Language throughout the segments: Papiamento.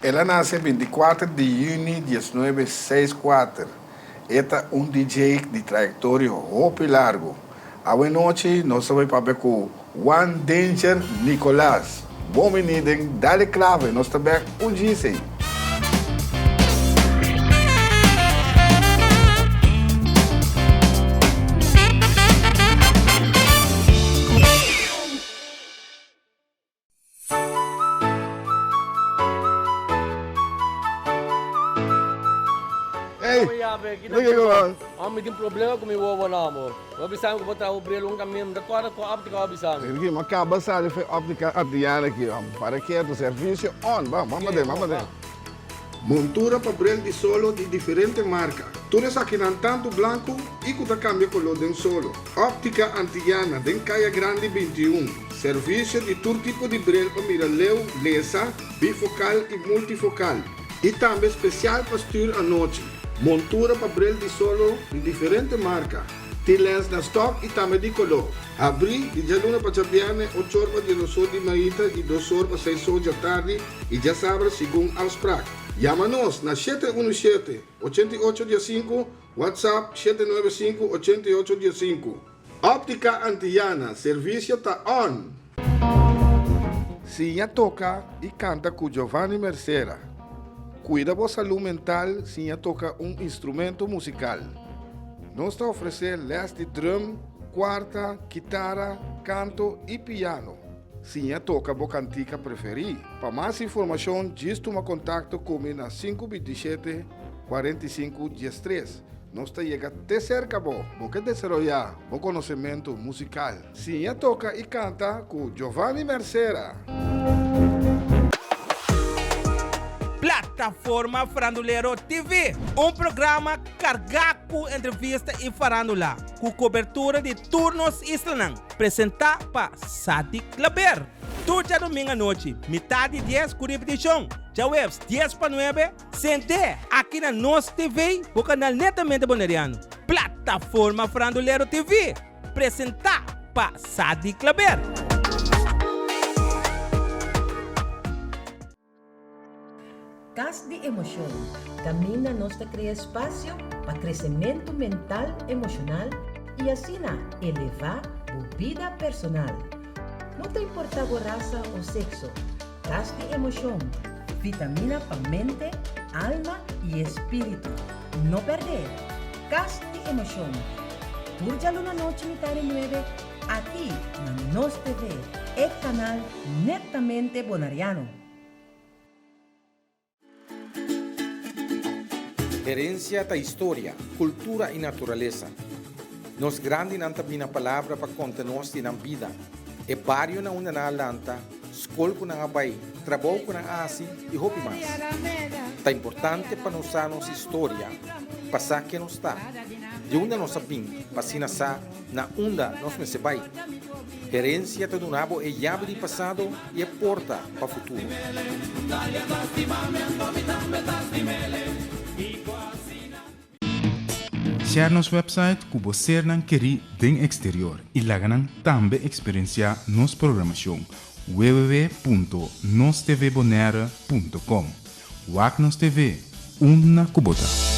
El a nase bintikuater di yüni diesnuebe seis kuater. E ta un DJ di trayektorio hopi largu. Awe nochi nos ta bai papia ku Juan Danger Nicolaas. Bon bini den Dale Clave, nos ta bek un djisei. Hey, look at Mi tin problema ku mi wowo na amor. Bo bisa mi ku bo traha bo bril un kaminda, mi ta kòrda ku óptika bo bisa mi. Ricky, mi a kaba sali for e óptika Adriana aki, om. Para ketu, servisio on. Bam, bam paden, bam paden. Montura pa bril di solo di diferente marka. Tur esakinan tantu blanku i ku ta kambia koló den solo. Óptika Antillana den Kaya Grandi 21. Servisio di tur tipo di bril pa mira leu, lesa, bifokal i multifokal. I tambe spesial pa stür anochi. Montura pa bril di solo di diferente marka. Tin lens na stòk i tambe di koló. Habrí di djaluna pa djabièrnè ochor pa diesdosor di mainta i dosor pa seisor djatardi i djasabra segun afsprak. Yama nos na shete unu shete, ochenta i ocho diesinku, WhatsApp shete nuebe sinku, ochenta i ocho diesinku. Óptica Antillana, servisio ta on! Siña toka i kanta ku Giovanni Mercera. Kuida bo salú mental siña toka un instrumento musikal. Nos ta ofresé lès di drum, kuarta, kitara, kanto i piano. Siña toka bo kantika preferí. Pa mas informashon djis tuma kontakto ku mi na sinku binti shete, kuarenta i sinku, diestres. Nos ta yega te serka bo. Bo ke desaroyá bo konosementu musikal? Siña toka i kanta ku Giovanni Mercera! Plataforma Farandulero TV, un programa kargá ku entrevista i farándula, ku kobertura di tur nos islanan, presentá pa Sadi Klaber. Tur djadumingu anochi, mitá di dies ku ripitishon, djaweps dies pa nuebe, Sent'é aki na Nos TV, bo kanal netamente boneriano. Plataforma Farandulero TV, presentá pa Sadi Klaber. Kas di Emoshon, kaminda nos ta krea espasio pa kresementu mental emoshonal i asina elevá bo bida personal. No ta importá bo rasa o sekso, Kas di Emoshon, vitamina pa mente, alma i espíritu. No pèrdè! Kas di Emoshon, tur djaluna nochi mitá di nuebe aki na Nos TV, e kanal netamente bonariano. Herencia ta historia, cultura y naturalesa. Nos grandinan ta bina palabra pa conta nos di nan bida, e barionan unda nan a lanta, scol cu nan a bay, trabou cu nan a haci y hopi mas. Ta importante pa nos sa nos historia pa sa ken nos ta, di unda nos a bin pa asina sa na unda nos mester bay. Herencia ta duna bo e yabi di pasado y e porta pa futuro. Share nos website ku bo sernan kerí den eksterior i laga nan tambe eksperensiá nos programashon www.nostvbonaire.com Wak nos TV, unda ku bo ta!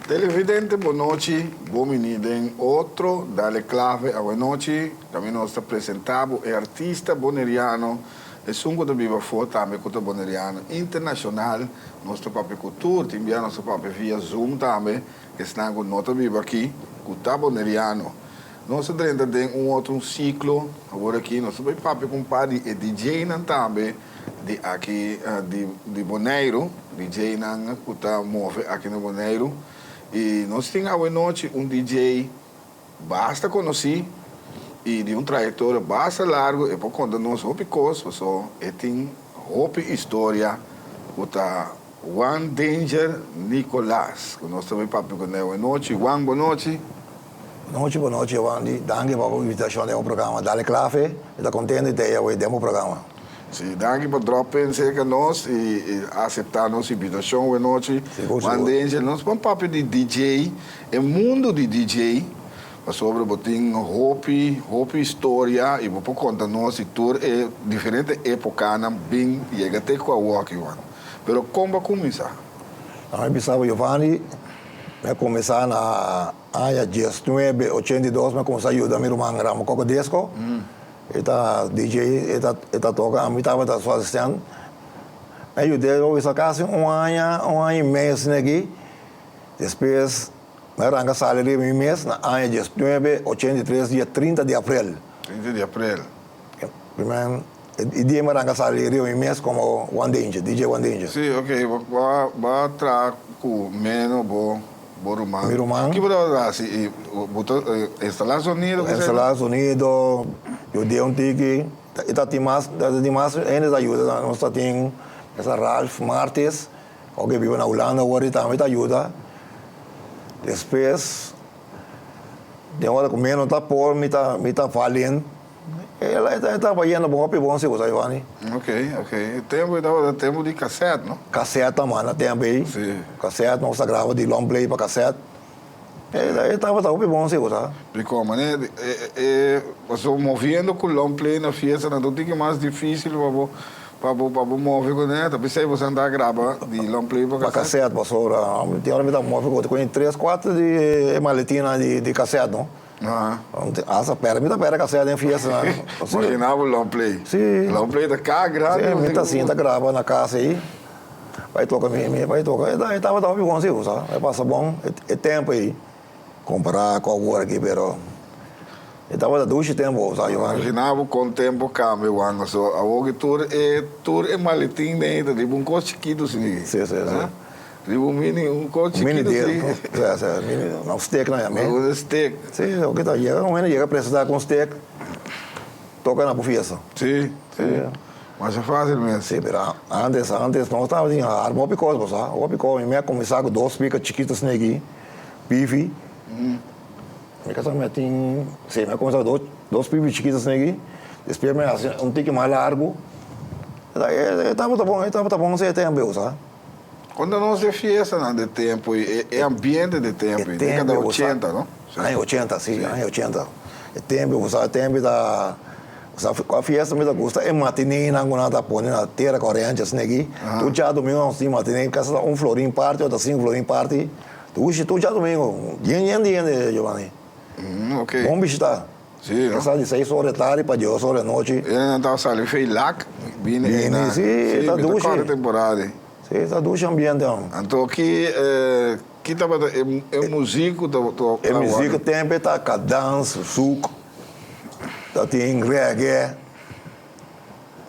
Televidente bonochi, bo mini den otro Dale Clave awenochi, kaminda nos ta presenta bo e artista boneriano Esun ku ta biba afó tambe ku ta boneriano internashonal. Nos ta papia ku tur, tin bia nos ta papia via Zoom tambe, esnan ku no ta biba aki, ku ta boneriano. Nos a drenta den un otro un siklo awor aki, nos ta bai papia ku un par di e DJ-nan tambe di aki di di Boneiru, DJ-nan ku ta move aki na Boneiru. I nos tin awe nochi un DJ. Basta konosí i di un trayektoria basta largu e por konta nos hopi kos paso e tin hopi historia ku ta Juan Danger Nicolaas ku nos ta bai papia ku ne awenochi. Juan bonochi. Bonochi, bonochi Giovanni. Danki pa bo invitashon den bo programa Dale Clave. Mi ta kontento di ta ei awe den bo programa. Si, danki pa drop in serka nos i aseptá nos invitashon awe nochi. Sigur, sigur. Juan Danger, nos ban papia di DJ, e mundu di DJ, pasobra bo tin hopi, hopi historia i bo por konta nos di tur e diferente epokanan bin yega te ku awoki, Juan. Pero kon bo a kuminsá? Ami bisa bo Giovanni, mi a kuminsá na aña diesnuebe ochenta i dos mi a kuminsá yuda mi ruman Ramo Cocodesco. E ta DJ, e ta e ta toka, ami tabata su asistent. Mi a yud'é lo bisa kasi un aña, un aña i medio asina aki. Despues mi a ranka sali riba mi mes na aña diesnuebe ochenta i tres dia trinta di aprel. Trinta di aprel. Primer e dia mi a ranka sali riba mi mes komo One Danger, DJ One Danger. Si, ok, bo bo a traha ku meno bo Bo ruman. Mi ruman. Ki bo tabata hasi? I bo ta instalá sonido? Instalá sonido, yud'é un tiki. I ta tin mas, ta tin mas hende ta yuda. Nos ta tin esa Ralph Martis, ku biba na Hulanda awor, i tambe ta yuda. Despues, den ora ku mi no ta por, mi ta mi ta falin. E ta bayendo bon, hopi bon si bo sa Giovanni. Ok, ok. E tempu ei tabata tempu di cassette, no? Cassette ta manda tempu ei. Si. Cassette nos ta graba di long play pa cassette. E tabata hopi bon si bo sa. Bikon, mane e pasobra moviendo ku long play na fiesta nan ta un tiki mas dificil pa bo pa bo pa bo move kuné. Ta p'esei bo sa anda graba di long play pa Pa cassette? cassette pasobra tin ora mi ta move ku tres kuater di e maletinnan di cassette no. Hasta perde, mi ta perde casera den fiesta nan. Imagina bo long play. Si. Long play ta ca grandi. Si, mi ta sinta graba na casa ei. Bai toca mi, mi bai toca. E tabata hopi bon si, bo sa. E pasa bon e tempo ei. Compara cu awor aki, pero e tabata dushi tempo, bo sa, Giovanni. Imagina bo con tempo cambia, Juan. So, awor ki tur e, tur e maletin den ei ta riba un cos chikitu asina. Si, si, si. Riba un mini, un kos Mini chikitu deal, si. Si, si, mini, un steak nan yam'é. Un steak. Si, oke ta yega, un hende yega presentá ku un steak, toka na bo fiesta. Si, si. Masha fásil mes. Si, pero antes, antes nos tabatin arma hopi kos bo sa, hopi kos. Mi a kuminsá ku dos speaker chikitu asina aki, pifi. Mi kasa mi a tin, si, mi a kuminsá ku dos, dos pifi chikitu asina aki, despues mi a hasi un tiki mas largu. E tabata bon, e tabata bon si e tempu bo sa. Konta nos e fiestanan de tempu i e ambiente de tempu i dékada ochenta, no? Aña ochenta, si, aña ochenta. E tempu, bo sa, e tempu ta, bo sa kua fiesta mi ta gusta e matinénan ku nan ta pone na Tera Kòrèntje asina aki. Tur djadumingu nos tin matiné, kasa ta un florin parti o ta sinku florin parti. Dushi tur djadumingu, yen yen di hende, Giovanni. Bon bishitá. Sí, no? Esa di seis ora di tardi pa dios ora di anochi. E nan ta sali fei lak bini Bini, einan. sí, ta mi ta dushi. kòrda temporada ei. Sí, ta dushi ambiente hon. Anto ki ki tabata e e muzik ku ta ta E muzik wòrdu? tempe ta kadans, zouk, ta tin reggae.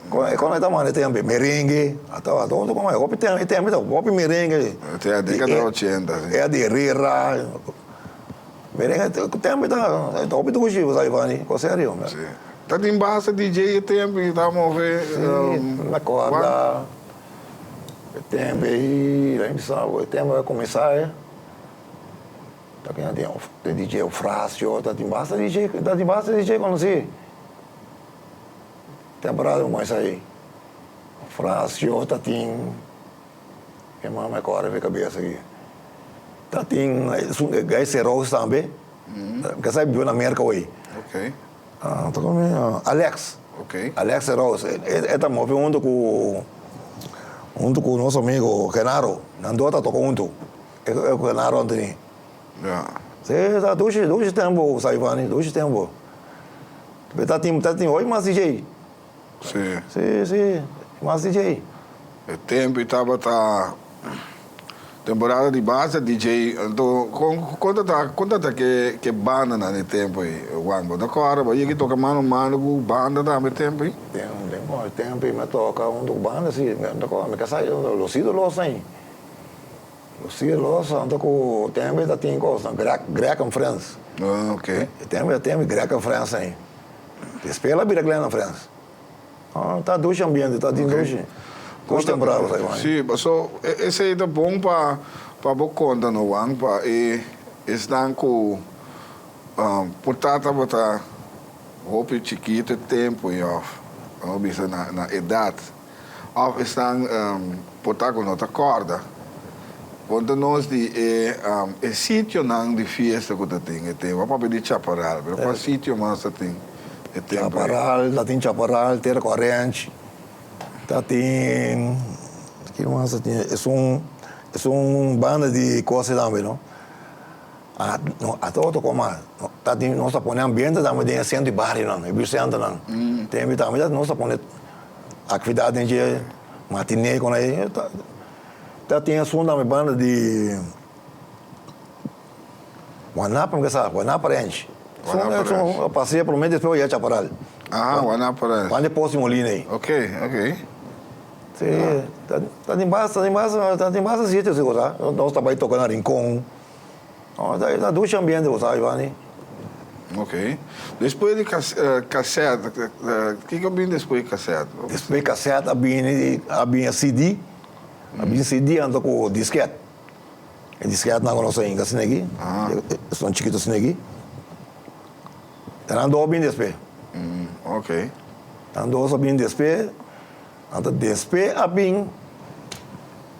Kon e kon e ta manda e tempe? Merengue, ata ata otro kon hopi tempe e tempe ta hopi merengue. Te a dékada ochenta, sí. E di Herrera. Merengue tempe ta hopi dushi bo sa Giovanni, kos serio. Sí. Ta tin basta DJ e tempe ki ta move. Sí, mi acorda e tempe ei, mi bisa bo e tempe a cuminsa e. Ta kina tin DJ Eufrasio, ta tin basta DJ, ta tin basta DJ conoci. Temporada ku mas ai Frasio ta tin e mama e kòrda mi kabesa aki ta tin esun e guy Serows tambe ke sa biba na Merka awor Alex Alex Serows e ta move huntu ku huntu ku nos amigo Genaro nan dos ta toka huntu e ku Genaro Anthony si ta dushi dushi tempu Saivani dushi tempu. Be ta tin ta tin hoy mas DJ. Si. Si si mas DJ. E tempo tabata temporada di basta DJ anto con con ta ta con ta ta ke ke bandanan e tempo ei Juan bo ta corda bo yegi toca mano mano cu banda tambe e tempo ei? Tem tem e tempo ei mi a toca hunto cu banda si mi ta corda mi casa los idolos ei Los ídolos anto cu tembe ta tin cos nan Greg Greg and Friends. Ah ok. E tembe ta tin Greg and Friends ei. Despues el a bira Glen and Friends. Ah ta dushi ambiente ta tin dushi. Dushi temporada bo sa Giovanni. Si paso esey ta bon pa pa bo conta no Juan pa e esnan cu. Por ta tabata hopi chikito e tempu ei òf bo bisa na edat òf esnan por ta ku no ta kòrda. Konta nos di e e sitionan di fiesta ku ta tin e tempu. A papia di Chaparral, pero kua sitio mas ta tin e tempu ei? Chaparral, ta tin Chaparral, Tera Korench, ta tin kiko mas ta tin? Esun esun banda di kos ei tambe no. A no a ta otro koma ta tin nos ta pone ambiente tambe den e sentro di barionan e buurtcentronan tembe tambe nos ta pone actividad den dje matiné con ei ta ta tin esun tambe banda di Wanapa mi ke sa Wanapa Ranch esun esun pasea prome despues bo yega Chaparral Aha Wanapa Ranch banda di Post di Molina ei. Ok ok. Si ta tin basta tin basta ta tin basta sitio si bo sa nos ta bai toca na Rincon. No, ta ta dushi ambiente bo sa Giovanni. Ok. Despues di cassette, kiko a bini despues di cassette? Despues di cassette a bini a bini e CD, a bini CD anto ku disket. E disket nan ku nos a hinka asina aki, esun chikito asina aki. Nan dos a bini despues. Ok. Nan dos a bini despues, anto despues a bin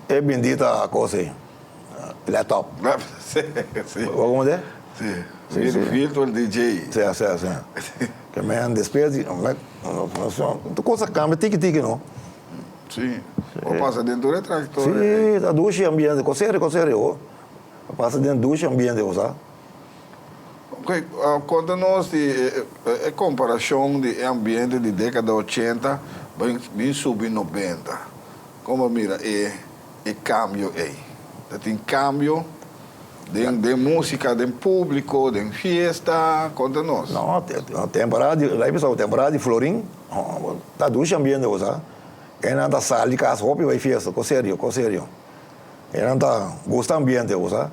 e bindita kos ei. Laptop. Si, si. Bo komo te? Si. Si, si. Virtual DJ. Si, si, si. Ke men despues di, tur kos a kambia tiki tiki no. Si. Bo pasa den tur e tractor. Si, ta dushi ambiente, kos serio, kos serio. Bo pasa den dushi ambiente bo sa. Ok, konta nos di e komparashon di e ambiente di dekada ochenta bin subi nobenta. Kon bo mira e e cambio ey. Ta tin cambio den den musica, den publico, den fiesta, conta nos. No, temporada di, lei bisa temporada di florin, ta dushi ambiente bo sa. E nan ta sali cas hopi bay fiesta, cos serio, cos serio. E nan ta gusta ambiente bo sa.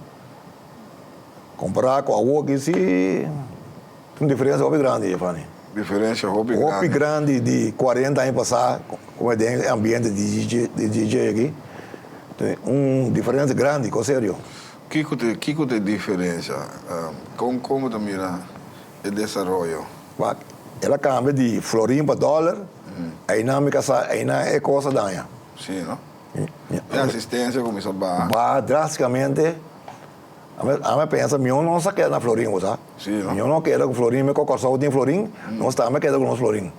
Compara cu awo aki si tin diferencia hopi grandi, Giovanni. Diferencia hopi grandi. Hopi grandi di cuarenta aña pasa como den e ambiente di DJ, di DJ aki. Tin un diferencia grandi, cos serio. Kico ta, kico ta e diferencia? Con, con bo ta mira e desaroyo? Wak, el a cambia di florin pa dollar, aynan mi casa, aynan e cos a daña. Si, no? E asistencia cuminsa baha. Baha drasticamente. Ami a pensa mihó nos a keda na florin bo sa. Sí, no? Mihó no keda ku florin, mi ku Kòrsou tin florin, nos tambe keda ku nos florin.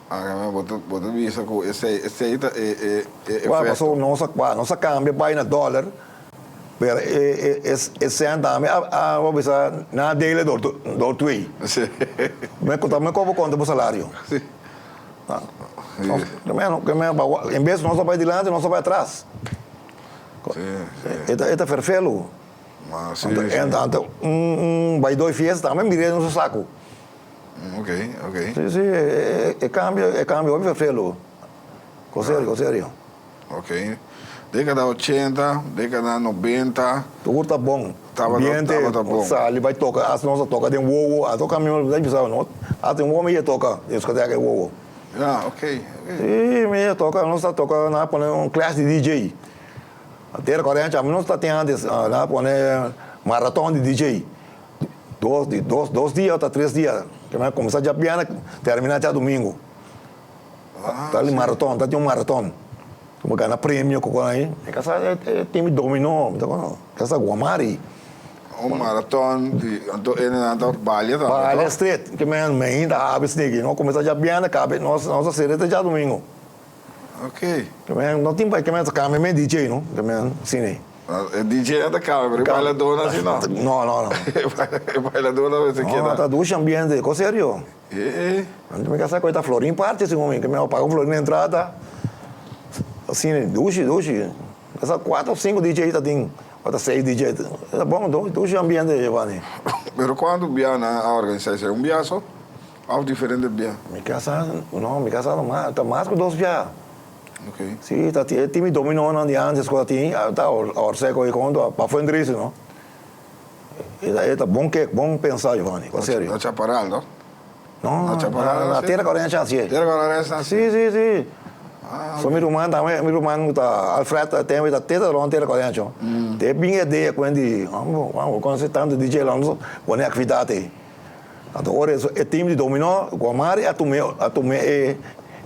Ami bo ta bo ta bisa ku esei esei ta e e e efekto. Wak paso nos a wak nos a kambia bai na dòler, pero e e e sèn tambe a a bo bisa nan a dele dor dor twee. Sí. Mi ku ta mi kobo konta bo salario. Sí. En bes nos a bai dilanti nos a bai atras. E ta ferfelu. Anto un bai doi fiesta tambe mir'é den su saku. Si, si, e kambio, e kambio hopi ferfelu. Ko serio, ko serio. Ok. Dekada ochenta, dekada nobenta. Tur ta bon. Ambiente, sali bai toka, asta nos a toka den wowo, a toka mi ta bisa no, asta den wowo mi a toka, diskoteka e wowo. Ah, ok, ok. Sí, mi a toka, nos ta toka, nan a pone un clash di DJ. Tera Corriente, ami nos ta tin antes, nan a pone maraton di DJ. Dos, dos, dos dia ota tres dia. Ke men a kuminsá djabièrnè, terminá djadumingu. Ta di maraton, ta tin un maraton. Bo gana premio ku kon ahí. E kasa e team di dominó, mi ta kono. Kasa Guamari. Un maraton di, anto e nan ta balia tambe to? Balia stret, ke men men ta habi sniki. No kuminsá djabièrnè kabe, nos nos a sera te djadumingu. Ok. Ke men no tin pa ke men ta kambia men DJ no, ke men asina. E DJ nan ta kambia pero e bailadónan si no. No, no, no. E bailadónan mester keda. No, ta dushi ambiente, kos serio. E. Anto mi kasa ku e ta florin parti segun mi, ke mi a paga un florin entrada. Asina, dushi, dushi. Kasa kuater of sinku DJ ta tin, ota seis DJ. Ta bon, dushi ambiente, Giovanni. Pero kuantu bia nan a organisa esei? Un bia so? Of diferente bia? Mi kasa, no, mi kasa ta mas ku dos bia. Ok. Si, ta tin e timi dominonan di antes ku ta tin, ta orse ku e konto pa fuendrisi, no. E ta bon kek, bon pensa Giovanni, pa serio. Na Chaparral, no? No, na Tierra Corriente a hacié. Tierra Corriente a hacié? Si, si, si. So mi ruman tambe, mi ruman ku ta Alfred ta tembe ta teta rond tera kolencho. Te bin e idea ku di, amo, amo konosi tantu DJ la nos pone aktividat ei. Anto ora e team di dominó Guamari a tuma a tuma e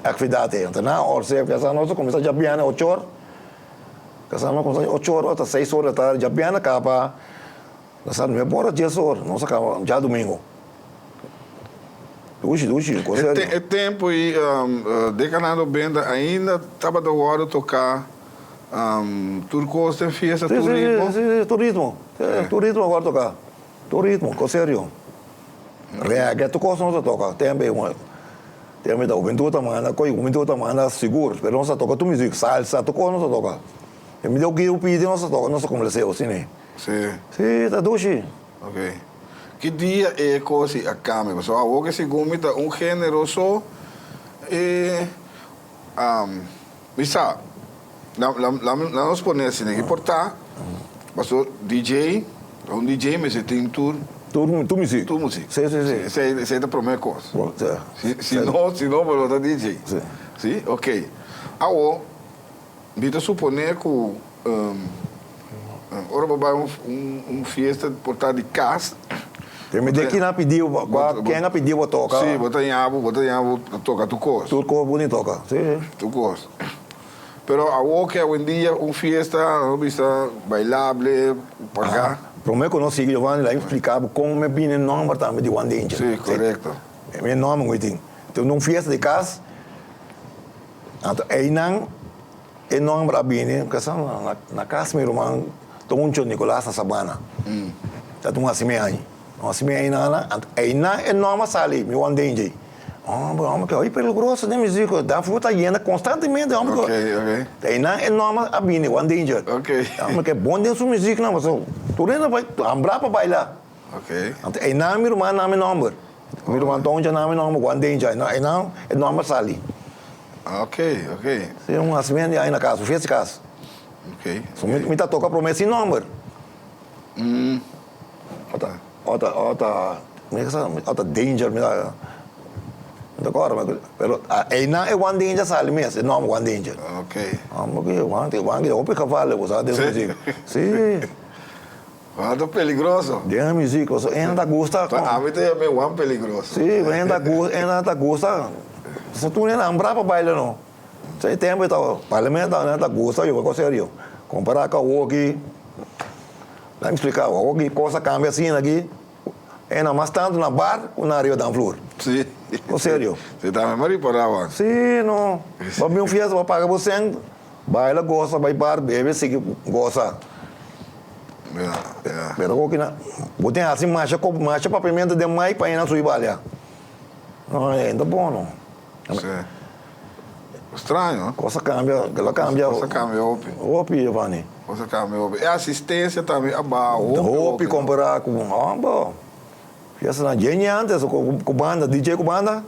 aktividat ei. Anto nan a orse kasa nos a kuminsá djabièrnè ocho or, kasa nos a kuminsá ocho or ota seis or di tardi djabièrnè kaba kasa nuebe or dies or nos a kaba djadumingu. Dushi dushi kos serio. E tempu ei Dekanado Benta ainda tabata wòrdu toká tur kos den fiesta, tur ritmo? Si, si, si, tur ritmo. Tur ritmo a wòrdu toká. Tur ritmo, kos serio. Reggae, tur kos nos ta toka. Tembe, tembe ta hubentud ta manda, koe hubentud ta manda sigur, pero nos ta toka tur muzik, salsa, tur kos nos ta toka. E mi deu ki pidi nos ta toka, nos ta komplase asina. Si. Si, ta dushi. Ok. Ki dia e kos i a kambia? Pasobra awor ke segun mi ta un genero so e mi sa, la nos pone asina, ki por ta pasobra DJ, un DJ mester tin tur. Tur muzik. Tur muzik. Si, si, si. Esei, esei ta prome kos. Si, si no, si no bo no ta DJ. Si. Si, ok. Awor, Mi ta suponé ku ora bo bai un fiesta por ta di kas. Pero mi den kin a pidi bo, ken a pidi bo toka? Sí, bo ta ña bo, bo ta ña bo toka tur kos. Tur kos bo ni toka, sí. Tur kos. Pero awor ke awendia un fiesta, nos bisa bailable, pagá. Promé ku nos sigui Giovanni, laga mi splika bo kon mi bini e nòmber tambe di One Danger. Sí, korekto. Mi nòmber ku mi tin. Tin un fiesta di kas. Anto einan e nomber a bini kasa na kas mi ruman Toncho Nicolas na Sabana. Ta un hasi aña. Un hasi aña anto einan e nomber a sali mi wan den dje. Homber homber ke hopi peligroso den musico dan fu ta yenda constantemente homber ke einan e nomber a bini wan den dje. Homber ke bon den su music nan pasobra tur hende bai hambra pa baila. Anto einan mi ruman nan mi nomber. Mi ruman Toncha nan mi nomber Juan Danger. Einan e nomber sali. Ok, ok. Si un hasimentu di aña na kas, un fiesta di kas. Ok. So mi ta toka promé sin nomber. Ota, ota, ota, mi sa, ota Danger mi ta, mi ta kòrda, pero einan e Juan Danger sali mes, e nomber Juan Danger. Ok. Homber ki Juan, Juan ki hopi gevaarlijk bo sa den su muzik. Si. Juan ta peligroso. Den e muziek, pasobra e ta gusta. Pa ami ta yam'é Juan peligroso. Sí, e ta gusta, e ta gusta. Pasobra tur hende hambra pa baila no. Esei tempu e tabata, bailamentu nan ta gusta yoga kos serio. Kompará ku awoki, laga mi splika bo, awoki kos a kambia asina aki, e na mas tantu na bar ku na riba danflur. Sí. Kos serio. Sí, tambe mi a ripará, Juan. Sí, no. Bo bin un fiesta, bo paga bo sèn. Baila gosa bai bar bebe sigui gosa. Pero koki na bo tin hasi masha kop masha papiamento den mai pa hende a subi balia. No e ta bon no. Si. Straño. Cosa cambia, lo cambia. Cosa cambia hopi. Hopi Giovanni. Cosa cambia hopi. E asistencia tambe a baha hopi. Hopi compara cu homber. Fiestanan djeni antes cu banda, DJ cu banda.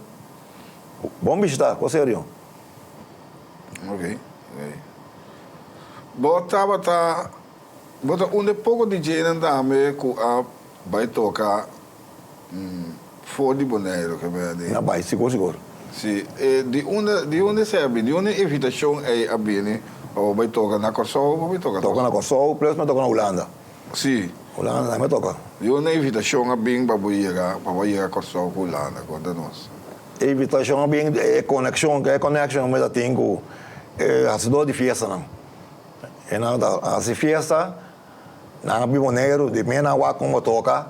Bon bishita, cosa serio. Ok, ok. Bo tabata, bo ta un de poko DJnan tambe ku a bai toka for di Boneiru, ke bia di. Na bai, sigur sigur. Si, e di unda, di unda esei a bini? Di unda e invitashon ei a bini pa bo bai toka na Kòrsou o bo bai toka? Toka na Kòrsou, plus mi a toka na Hulanda. Si. Hulanda tambe a toka. Di unda e invitashon a bin pa bo yega, pa bo a yega Kòrsou ku Hulanda? Konta nos. E invitashon a bin e konekshon, e connection mi ta tin ku e hasidó di fiestanan. E nan ta hasi fiesta, nan a bin Boneiru, di mi nan wak kon bo toka,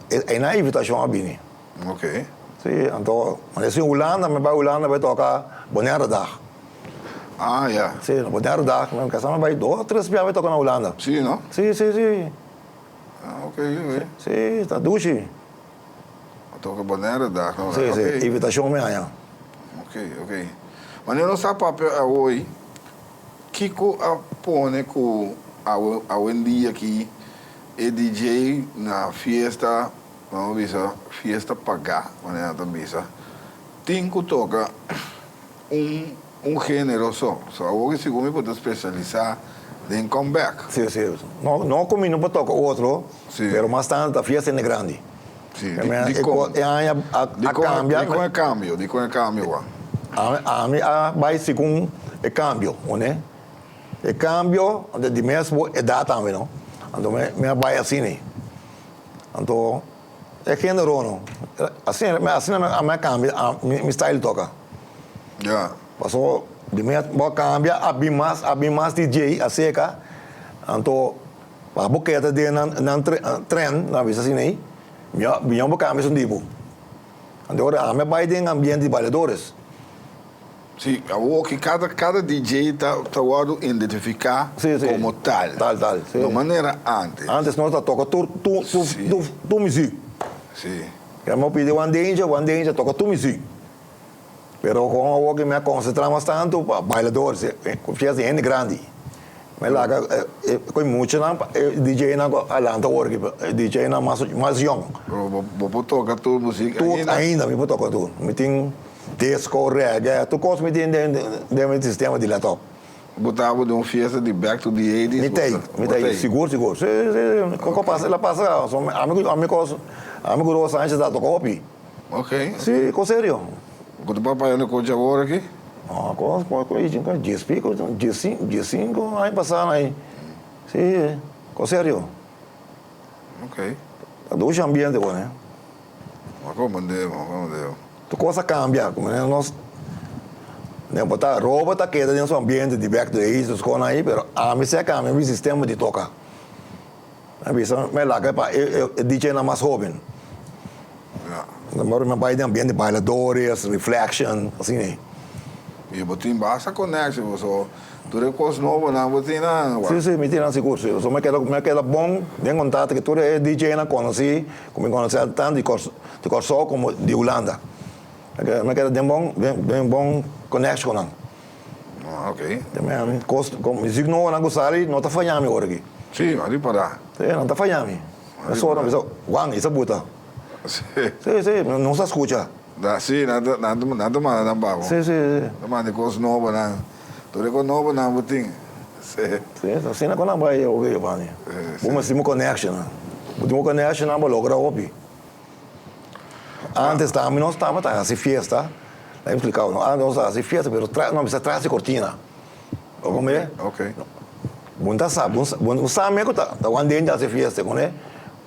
e nan invitashon a bini. Ok. Si, anto manera si Hulanda, mi bai Hulanda bai toka Boneiredag. Ah, ya. Si, Boneiredag, mi kasa mi bai dos, tres bia bai toka na Hulanda. Si, no? Si, si, si. Ah, ok, ok. Si, ta dushi. A toka Bonaire dag no? Sí, sí, invitashon mi haña. Ok, ok. Wanneer nos ta papia awoy, kiko a pone ku awe awendia aki e DJ na fiesta, vamos bisa fiesta pagá, manera nan ta bisa, tin ku toka un un género so? So awor ki segun mi por ta spesialisá den comeback. Sí, sí. No, no ku mi no por toka otro, Sí. pero mas tantu ta fiesta hende grandi. Sí, di, di kon? E aña a, Di a kon, kambia. di kon e kambio? Di kon e kambio, Juan? Ami a bai segun e kambio, one. E kambio, anto di mes bo edat tambe no. Anto mi a bai asina. Anto e genero no. Asina asina mi a kambia mi style toka. Ya. Paso di mes bo a kambia a bin mas a bin mas DJ aserka. Anto pa bo keda den nan trend, nan a bisa asina ei, mi a bo kambia esun tipo. Anto ora ami a bai den ambiente di bailadores. Si, awor ki kada kada DJ ta ta wòrdu identifiká Si, si. komo tal. Tal, tal, si. No manera ántes. Ántes nos ta toka tur tur tur Si. tur tur muziek. Si. Mi a pidi One Danger, One Danger toka tur muziek. Pero kon awor ki mi a konsentrá mas tantu pa bailadores, ku fiesta di hende grandi. Mi a laga e ku e muchanan pa e DJ-nan ku a lanta awor aki, e DJ-nan mas mas yòn. Pero bo bo por toka tur muziek Tur ainda? ainda mi por toka tur. Mi tin disco, reggae, tur kos mi tin den den mi sistema di laptop. Bo tabata den un fiesta di back to the eighties? Mi t'ei, mi t'ei, sigur sigur. Si si si, koko pasa el a pasa, ami ku ami ku ami ku Rosa Sanchez a toka hopi. Ok. Si, kos serio. Ku ta papaya na kochi awor aki? No, kos, kos, kos, dies pico, diesinco aña pasá na ei. Si, kos serio. Ok. Ta dushi ambiente bo, ne? Ma komprendé bo, komprendé bo. Tur kos a kambia, ku manera nos, ne bo ta, roba ta keda den su ambiente di back to the eighties, tur kos ahí, pero ami si a kambia mi sistema di toka. Mi bisa mi laga pa e DJ-nan mas hoben. Mi bai den ambiente bailadores, reflection, asina ei. I bo tin basta connection paso tur e cos nobonan bo tin nan. Si, si, mi tin nan sigur, si. Paso mi keda, mi keda bon den contacto ku tur e DJ-nan conoci, ku mi conoci tanto di di Kòrsou komo di Hulanda. Mi keda den bon, den bon connection ku nan. Ah, ok. Kos, muziek nobonan ku sali no ta faya mi ora aki. Si, a ripará. Si, nan ta faya mi. Mesora mi bisa, Juan, i sa buta. Si. Si, si, nos a skucha. Da, si, nan ta, nan ta, nan ta manda nan pa bo. Si, si, si. Ta manda e kos nobonan. Tur e kos nobonan bo tin. Si. Si, asina ku nan bai oke, Giovanni. Si, si. Bo mester tin bo connectionnan. Bo tin bo connectionnan bo logra hopi. Antes tambe nos tabata hasi fiesta, laga mi explica bo, antes nos ta hasi fiesta pero tras nos bisa tras di cortina, bo comprende? Ok. Bo no ta sa, bo no sa me cu ta wan den ta hasi fiesta, comprende?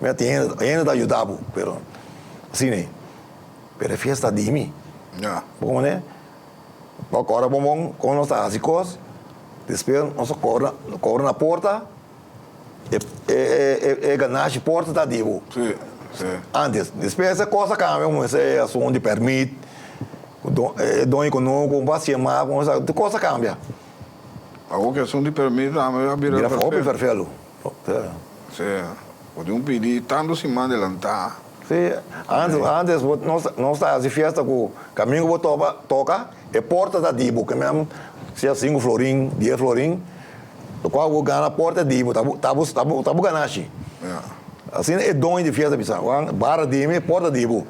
Mi tin hende, hende ta yuda bo, pero asina ei, pero e fiesta di mi, bo comprende? Bo cora bon bon con nos ta hasi cos, despues nos a cobra, cobra na porta. E ganashi porta ta di bo. Sí, sí. Antes. Despues e kos a kambia ku e asuntu di pèrmit, e doño ku no ku bo a sema, tur kos a kambia. Awor ku e asuntu di pèrmit tambe a bira Bira hopi fèrfelu. Sí. Bo tin un pidi tantu siman delantá. Sí. Antes, antes nos ta hasi fiesta ku kaminda ku bo topa, toka, e porta ta di bo, ke men sea sinku florin, dies florin. Lokual bo gana porta di bo, ta bo, ta bo, ta bo, ta bo ganashi. Asina e doño di fiesta bisa, Juan, barra di mi, porta di bo.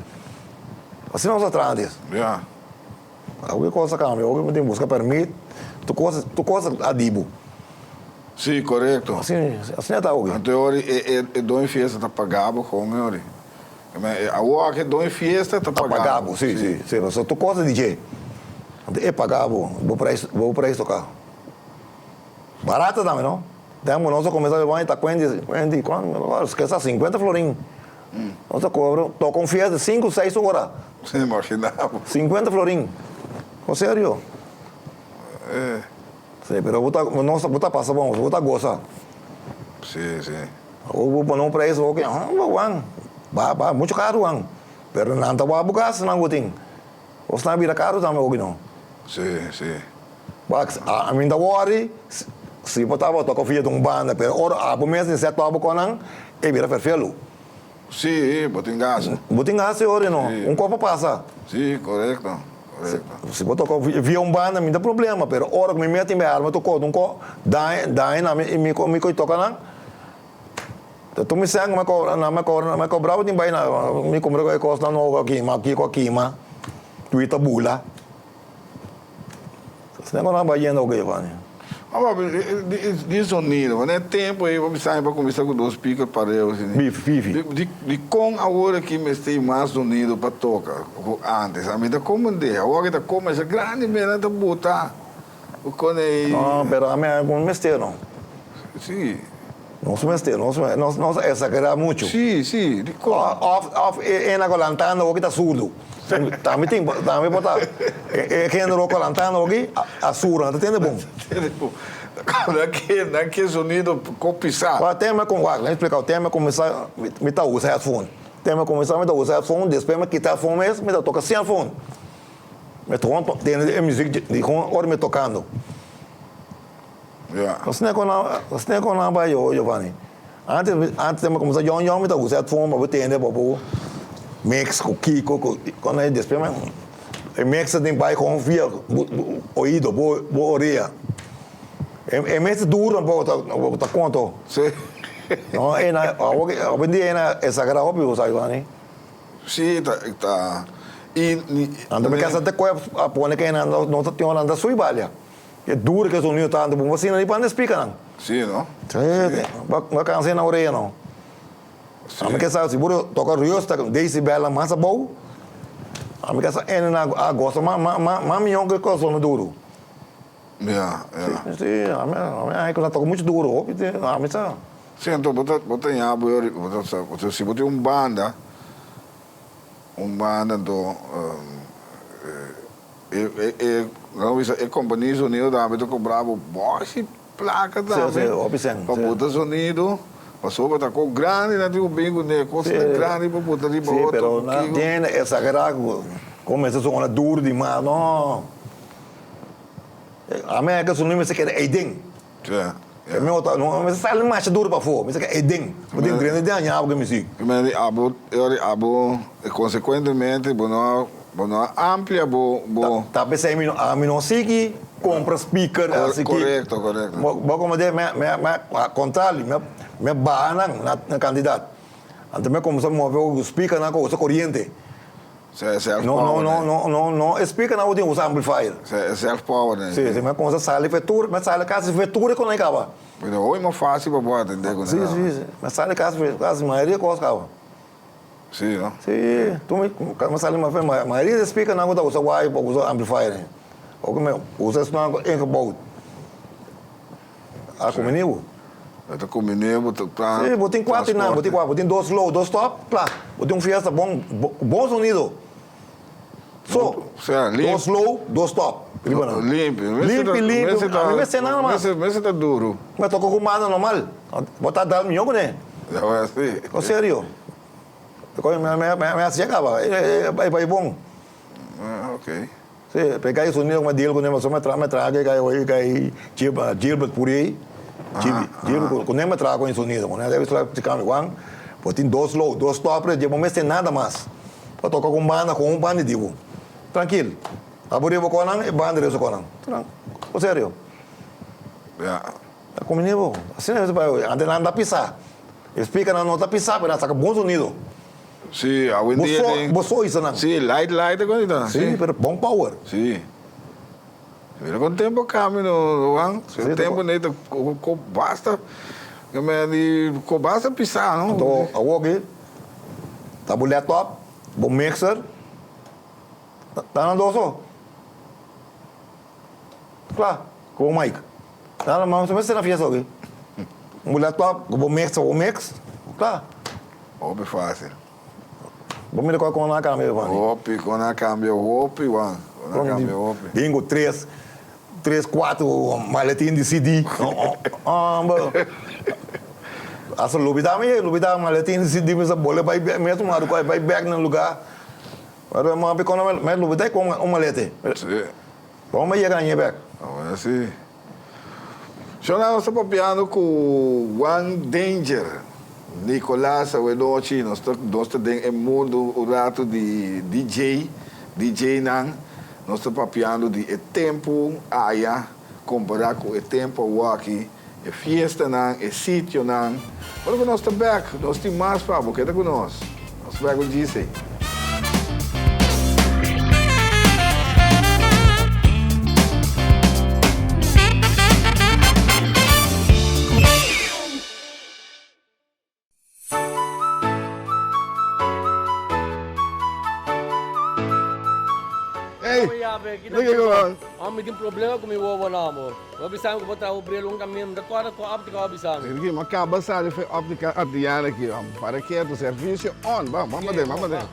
Asina nos a traha antes. Awor kos a kambia, awor bo tin buska permit, tur kos, tur kos a di bo. Si, korekto. Asina, asina ta awor. Anto e ora e, e, e doño di fiesta ta paga bo kon e ora. Awor aki e doño di fiesta ta paga bo. Ta paga bo, si, si, si. Pasobra tur kos ta di dje. Anto e paga bo, bo prijs, bo prijs toka. Barata tambe no. Tempo nos a cuminsa beba ta cuenti cuenti cuanto kesa cincuenta florin. Nos a cobra toca un fiesta cinco seis ora. Si imagina bo. Cincuenta florin. Con serio. Si pero bo ta nos bo ta pasa bon bo ta goza. Si si. Awor bo pone un prijs bo ke Juan ba ba mucho caro Juan pero nan ta wak bo gas nan bo tin. Nos nan a bira caro tambe hopi no. Si si. Wak ami ta worry si bo tabata toca via di un banda pero ora abo mes tin set abo con nan e bira ferfelu. Si bo tin gas. Bo tin gas e ora no un cos por pasa. Si corecto corecto. Si bo toca via un banda mi ta problema pero ora cu mi mes tin mi arma toco un cos daña daña na mi mi coy toca nan. Ta tur mi sèn ku mi a kobra, nan mi a kobra, nan mi a kobra bo tin bai na mi kumpra e kosnan nobo ku a kima, kiko a kima, tui ta bula. Asina ku nan bai yendo oke Giovanni. Ma papi, di zonido, wanneer e tempo ei bo bisa mi pa kuminsá ku dos speaker pareu asina. Bif, fifi. Di di kon awor aki mester tin mas zonido pa toka ku ántes? Ami ta komprendé, awor aki ta komersha grandi mera ta buta ku kon ei. No, pero ami a kon mester no. Si. Nos mester, nos nos nos a exagerá muchu. Si, si, di kon? Òf òf e ena ku lantando awor ki ta surdu. Tambe tin, tambe por ta e género ku lantando aki a surdu, nan ta tende bon. Tende bon. Nan ke, nan ke sonido ko pisá. Wak, teme kon, wak, lei splika, teme kuminsá mi ta usa headphone. Teme kuminsá mi ta usa headphone, despues mi kita headphone mes, mi ta toka sin headphone. Mi ta gewoon tende e muzik di gewoon ora mi tokando. Ja. Nos ne kon nos ne kon bai yo Giovanni. Antes antes mi kuminsá yòn yòn mi ta usa headphone pa bo tende pa bo mix ku kiko ku kon ei despues mi e mix ta tin bai kon via bo bo oido bo bo orea. E e mester duro tampoco ta ta konto. Sí. No e na awor awendia e na exagerá hopi bo sa Giovanni. Sí ta ta i Anto mi kasa te koe a pone ke nan no ta tin ora nan ta sui balia. E duro ke sonido ta anto bo asina di pan spika nan. Sí no. Sí, bo a cansa na orea no. Ami ke sa si bo toca ruidoso ta decibel mas abou, ami ke sa ene na a gosa ma ma ma miho ke ke sona duro. Ya, ya. Sí, sí, ami ami a ku toca mucho duro hopi ami sa. Sí, anto bo ta bo ta ña bo bo ta sa si bo tin un banda, un banda anto E e nan bisa e kompania sonido tambe ta kobra bo bòshi plaka tambe pa buta sonido pasobra ta kos grandi nan tin ku bin kuné kosnan grandi pa buta riba Sí, otro pero nan kiko. tiene exagerá ku kuminsá sona duru di mas no ami a ke sonido mester keda eiden Sí, e mi ota no mester sali masha duru pafó mester keda eiden bo tin drenta den aña abo ke misik. Abo abo konsekuentemente bo no Bo no a amplia bo bo. Ta p'esei mi no ami no sigui compra speaker asi ki. Correcto, correcto. Bo como de mi mi mi a contrario mi mi a baha nan na na cantidad. Anto mi a cuminsa move ku speaker nan ku usa coriente. Se self No power no no no no e speaker nan ku tin usa amplifier. Se self power nan. Si si mi a cuminsa sali fetur mi a sali casi fetur ku nan caba. Pero hoy mas facil pa bo atende ku nan. Si si si mi a sali casi casi mayoria cos caba. Sí, no? Sí, tu mi mi sali ma fe mayoria di speakernan ku ta usa wire pa usa amplifier. Oke mi usa esnan ku ingebouwd. A kumini bo. E ta kumini bo ta ta. Sí, bo tin kuater nan, bo tin kuater, bo tin dos low, dos top, kla. Bo tin un fiesta bon, bon sonido. So, dos low, dos top. Riba nan. Limpi. Limpi, limpi. A mi mester nada mas. Mester ta duru. Mi a toka ku mano normal. Bo ta dal mihó kuné. Ya bai asi. No serio. Mi a hasié kaba. E bai bon. Ah, ok. Sí, pero e kai sonido ku mi a deal kuné pasobra mi a traha ku e kai hoy kai Gilbert Purey. Gilbert kuné mi a traha ku e sonido. Kuné a debe splika mi Juan, bo tin dos low, dos top, dje bo mester nada mas. Bo toka ku un banda, ku un banda di bo. Trankil. Abo riba konan, e banda riba su konan. Tran, serio. Ya. Ta kumini bo. Asina mester bai. Antes nan ta pisa. E speakernan no ta pisa, pero nan saka bon sonido. Si, awendia Bo so, tin. bo so isa nan. Si, light light e konita. Si, pero bon power. Si. Mira kon tempo cambia no Juan. Si Si, tempo nei ta ko basta ke men di ko basta pisa no. Anto awoki ta bo laptop, bo mixer, ta nan dos so. Kla, ku bo mic. Nada mas bo mester na fiesta oki. Bo laptop, ku bo mixer, bo mix, kla. Hopi facil. Bo mira kua kon a kambia Giovanni. Hopi kon a kambia hopi Juan. Kon a kambia hopi. Bin ku tres tres kuatro maletin di CD. Homber. Hasta lubida mi lubida maletin di CD mi sa bole bai bek mi a tuma bai bai bek na luga. Pero mi a kono mi lubida ku un malete. Si. Bo mi yega aña bek. Awor si. Shona nos ta papiando ku Juan Danger Nicolas awenochi nos ta nos ta den e mundu un ratu di DJ DJ nan nos ta papiando di e tempu aya kompara ku e tempu awoki e fiestanan e sitionan ora ku nos ta bek nos tin mas pa bo keda ku nos nos bek ku GC. Papia, ki ta kiko? Ò mi tin problema ku mi wowo na amor. Bo a bisa mi ku bo traha bo bril un kaminda, mi ta kòrda ku òptika bo a bisa mi. Ricky, mi a kaba sali for e òptika Adriana aki, ò. Para ketu, servisio on. Ban, ban paden, ban paden.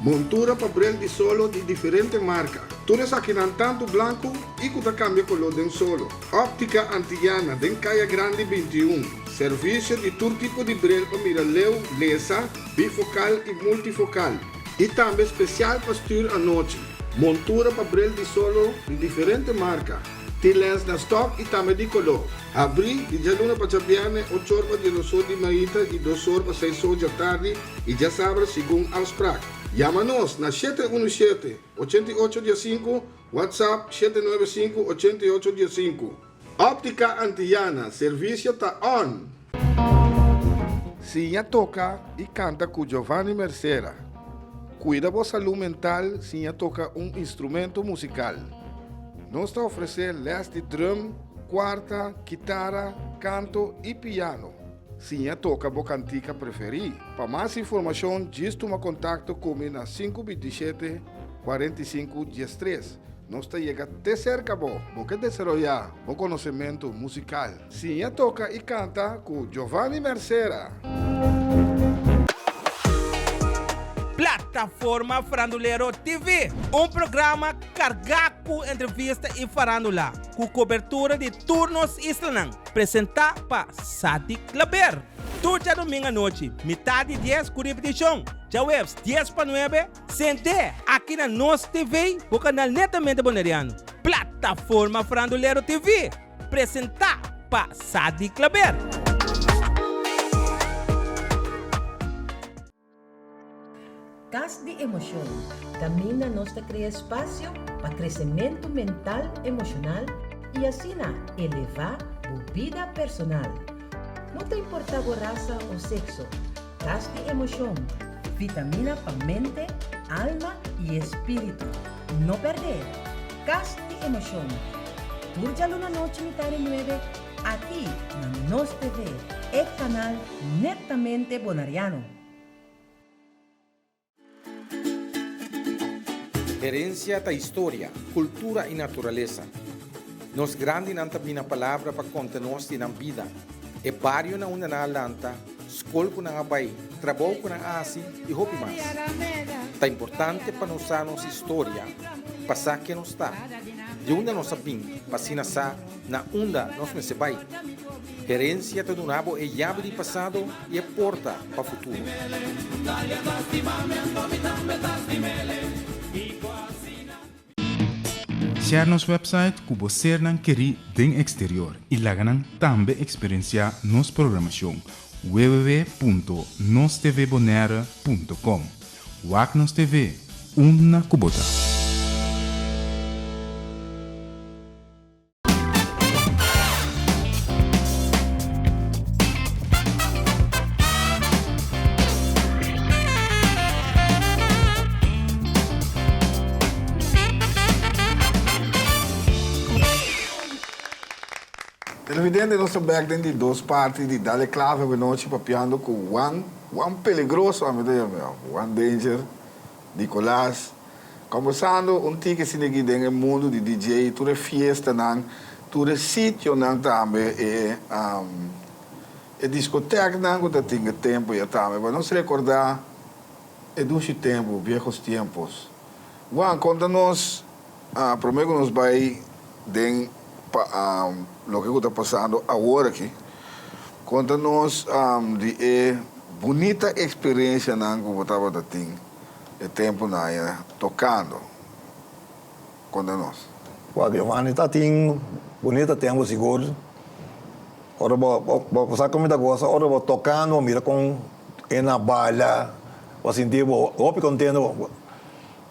Montura pa bril di solo di diferente marka. Tur esakinan tantu blanku i ku ta kambia koló den solo. Òptika Antillana den Kaya Grandi 21. Servisio di tur tipo di bril pa mira leu, lesa, bifokal i multifokal. I tambe spesial pa stür anochi. Montura pa bril di solo di diferente marka. Tin lens na stòk i tambe di koló. Habrí di djaluna pa djabièrnè ochor pa diesdosor di mainta i dosor pa seisor djatardi i djasabra segun afsprak. Yama nos na 717 8815, WhatsApp 795 8815. Óptica Antillana, servisio ta on! Siña toka i kanta ku Giovanni Mercera. Kuida bo salú mental siña toka un instrumento musikal. Nos ta ofresé lès di drum, kuarta, kitara, kanto i piano. Siña toka bo kantika preferí. Pa mas informashon djis tuma kontakto ku mi na 527 45 13. Nos ta yega te serka bo. Bo ke desaroyá bo konosementu musikal? Siña toka i kanta ku Giovanni Mercera! Plataforma Farandulero TV, un programa kargá ku entrevista i farándula, ku kobertura di tur nos islanan. Presentá pa Sadik Klaber. Tur djadumingu anochi, mitá di dies ku ripitishon, djaweps dies pa nuebe, sent'é aki na Nos TV, bo kanal netamente boneriano. Plataforma Farandulero TV, presentá pa Sadik Klaber. Kas di Emoshon, kaminda nos ta krea espasio pa kresementu mental, emoshonal i asina elevá bo bida personal. No ta importá bo rasa o sekso, Kas di Emoshon, vitamina pa mente, alma i espíritu. No pèrdè! Kas di Emoshon, tur djaluna nochi mitá di nuebe aki na Nos TV, e kanal netamente bonariano. Herencia ta historia, cultura y naturalesa. Nos grandinan ta bina palabra pa conta nos di nan bida, e bario na unda nan a lanta, scol cu nan a bay, trabou cu nan a haci y hopi mas. Ta importante pa nos sa nos historia pa sa ken nos ta, di unda nos a bin pa asina sa na unda nos mester bai. Herensia ta duna bo e yabi di pasado i e porta pa futuro. Share nos website ku bo sernan kerí den eksterior i laga nan tambe eksperensiá nos programashon www.nostvbonaire.com. Wak nos TV, unda ku bo ta. Televidente nos ta bek den di dos parti di Dale Clave Awenochi papiando cu Juan, Juan Peligroso ami ta yama Juan Danger, Nicolas. Kombersando un tiki asina aki den e mundu di DJ, tur e fiestanan, tur e sitionan tambe, e e diskoteknan ku ta tin e tempu ya tambe, pa nos rekordá e dushi tempu, viejos tiempos. Juan, konta nos, promé ku nos bai den pa loke ku ta pasando awor aki, konta nos di e bunita eksperensianan ku bo tabata tin. E tempu nan a tocando contra nos. Wak Giovanni ta tin bunita tempu sigur. Ora bo bo sa con mi ta gosa ora bo tocando bo mira con e na baila bo sinti bo hopi contento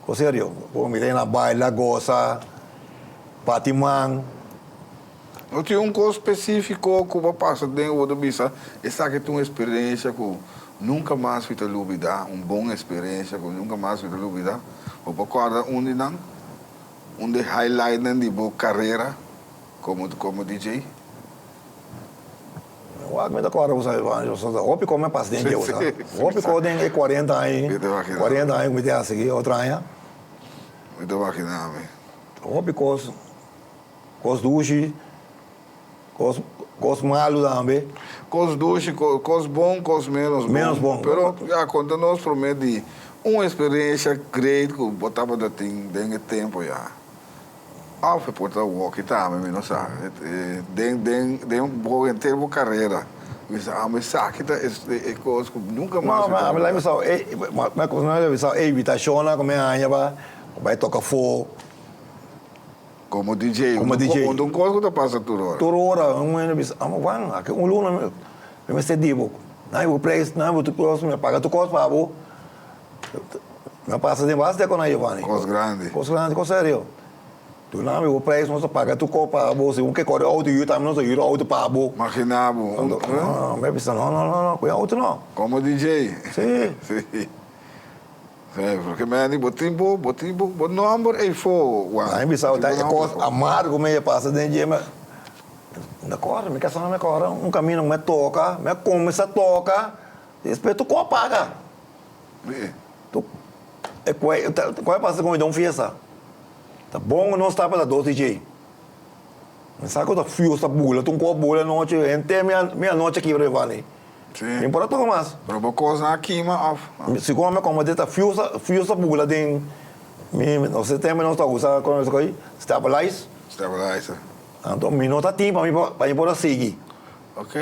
bo serio bo mira e na baila gosa bati man. No tin un cos specifico cu bo pasa den bo ta bisa esaki ta un experiencia cu nunca mas mi ta lubida, un bon experiencia cu nunca mas mi ta lubida. Bo por corda un di nan? Un di highlightnan di bo carera como como DJ? Wak mi ta corda bo sa hopi cos mi a pasa den dje bo sa. Hopi cos den e cuarenta aña, cuarenta aña cu mi ta haci aki otro aña. Mi ta imagina mi. Hopi kos, kos dushi, kos kos malu tambe. Kos dushi, kos bon, kos ménos bon. Ménos bon. Pero ya konta nos promé di un eksperensia great ku bo tabata tin den e tempu ya. Òf e por ta woki tambe, mi no sa. Den den den bo henter bo karera, mi sa amo esaki ta e kos ku nunka mas mi ta No, mi la bisa e mi la bisa e invitashonnan ku mi haña pa bai toka afó. Komo DJ, Komo DJ. Un un kos ku ta pasa tur ora. Tur ora, un hende bisa, amo Juan, aki un luna mi mester di bo. Nan bo preis, nan bo tur kos, mi a paga tur kos pa bo. Mi a pasa den basta ku nan Giovanni. Kos grandi. Kos grandi, kos serio. Duna mi bo preis, nos ta paga tur kos pa bo. Si bo ke kore outo yu tambe nos ta yura outo pa bo. Magina bo. No, mi a bisa no, no, no, no, ku e outo no. Komo DJ. Si. Si. Si, porque mi di bo tin bo, bo tin bo, bo nomber eyfo, Juan. Mi bisa bo ta e kos amargo mi a pasa den dje, mi a kore, mi kasá mi a kore un kamino mi a toka, mi a kuminsá toka, despues tur kos a paga. Tu e kue kue a pasa ku mi den un fiesta, ta bon ku nos tabata dos DJ. Mi sa ku ta fios ta bula, tur un kos bula anochi, henter mi anochi a kibra Giovanni. Mi por a toka mas. Pero bo kosnan a kima of? Segun mi komo ta fios fios ta bula den mi nos e tempo nos ta usa komo nos ta kohe stabilize. Stabilizer. Anto mi no ta tin pa mi pa mi por a sigui. Ok.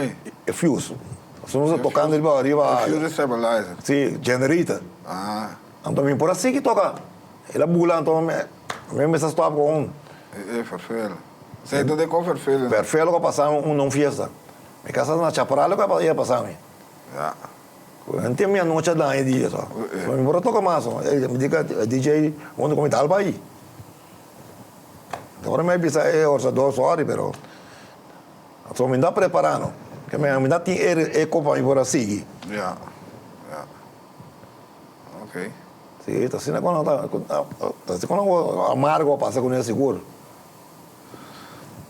E fuse. Pasobra nos ta tocando riba riba. E fuse stabilizer. Si, generator. Ah. Anto mi por a sigui toca. El a bula anto mi mi mester stop cu un. E e ferfel. Sa e donde con ferfel? Ferfel cu a pasa mi un un fiesta. Mi casa na Chaparral cu a pasa mi. Ya. Henter mi anochi a daña e dia so. Mi por a toca mas. Mi di cu e DJ hunto cu mi tal pa ayi. Ora mi a bisa e orsador sorry pero. So mi ta prepara no. Ke mi mi ta tin e e kopa mi por a sigui. Ya, ya. Ok. Si, ta asina ku nan ta, ta asina ku nan amargo a pasa kuné sigur.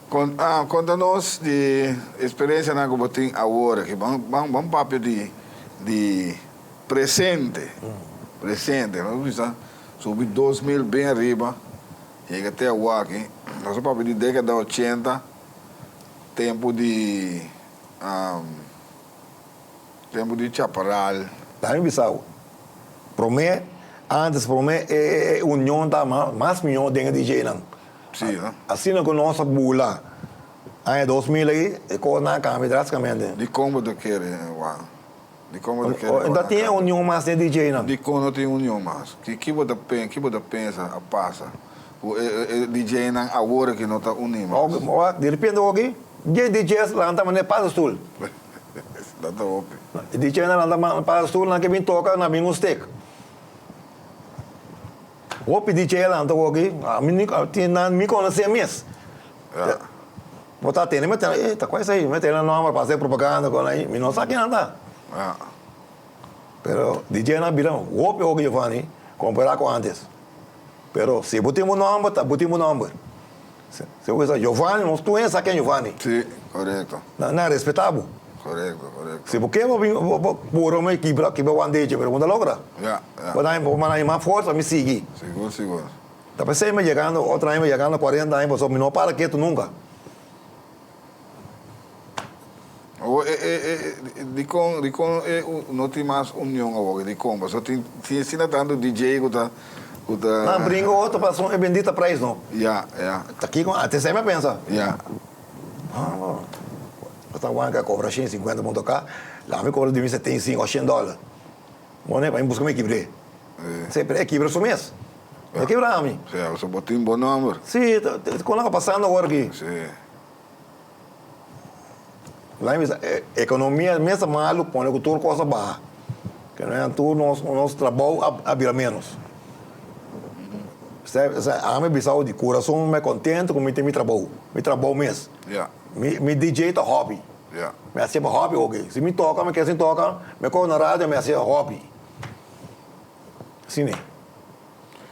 Kon ah konta nos di eksperensianan ku bo tin awor aki. Ban ban ban papia di di presente, presente. Nos bisa subi 2000 bin ariba yega te awaki. Nos a papia di dekada ochenta. Tempu di tempu di Chaparral. Dami bisa bo, prome, antes prome e union ta mas mihó den e DJ-nan. Si, no? Asina ku nos a bula aña 2000 ei, e kosnan a kambia drasticamente. Dikon bo ta kere, Juan? Dikon bo ta kere No ta tin e union mas den e DJ-nan. Dikon no tin union mas? Ki bo ta ki bo ta pensa a pasa ku e DJ-nan awor aki no ta uní mas? Di repente oki, dje DJ's lanta manera pasa stul. Dat ta hopi. E DJ-nan lanta manera pasa stul, nan ke bin toka, nan bin un stek. Hopi DJ a lanta oki, ami ni tin nan mi konosé mes. Ja. Bo ta tende mi tende, eh ta kua esei? Mi tende nomber pa hasi propaganda kon ahí, mi no sa kinan ta. Ja. Pero DJ nan bira hopi hopi Giovanni kompara ku antes. Pero si bo tin bo nomber ta bo tin bo nomber. Si bo bisa Giovanni nos tur hende sa ken Giovanni. Si, korekto. Nan nan respeta bo. Korekto, korekto. Si bo ke bo bin bo puru mi kibra kibra wan dechi pero bo no ta logra. Ja, ja. Bo ta bo manda mi mas forsa mi sigui. Sigur, sigur. Ta pesey mi yegando otro aña mi yegando cuarenta aña pasobra mi no para ketu nunca. Awor e e e dikon dikon e no tin mas union awor dikon pasobra tin tin asina tantu DJ ku ta ku ta. Nan bringa otro pasobra e bendita prijs no. Ya ya. Ta kiko a esey mi a pensa. Ya. Bo ta wak a kobra shen sinkuenta punto ka la mi kobra di mi 75 o shen dòler. Bo ne pa mi buska mi kibr'é. Semper e kibra su mes. No kibra ami. Sí, so bo tin bo nomber. Sí, kon loke pasando awor aki. Sí. Laat mi bisa, ekonomia mes ta malu pone ku tur kos a baha. Ke no e tur nos nos trabou a bira menos. Ami bisa di kurason mi kontento ku mi tin mi trabou, mi trabou mes. Mi mi DJ ta hobby. Mi hasié pa hobby oke. Si mi toka mi ke sin toka, mi kohe na radio mi hasié hobby. Asina.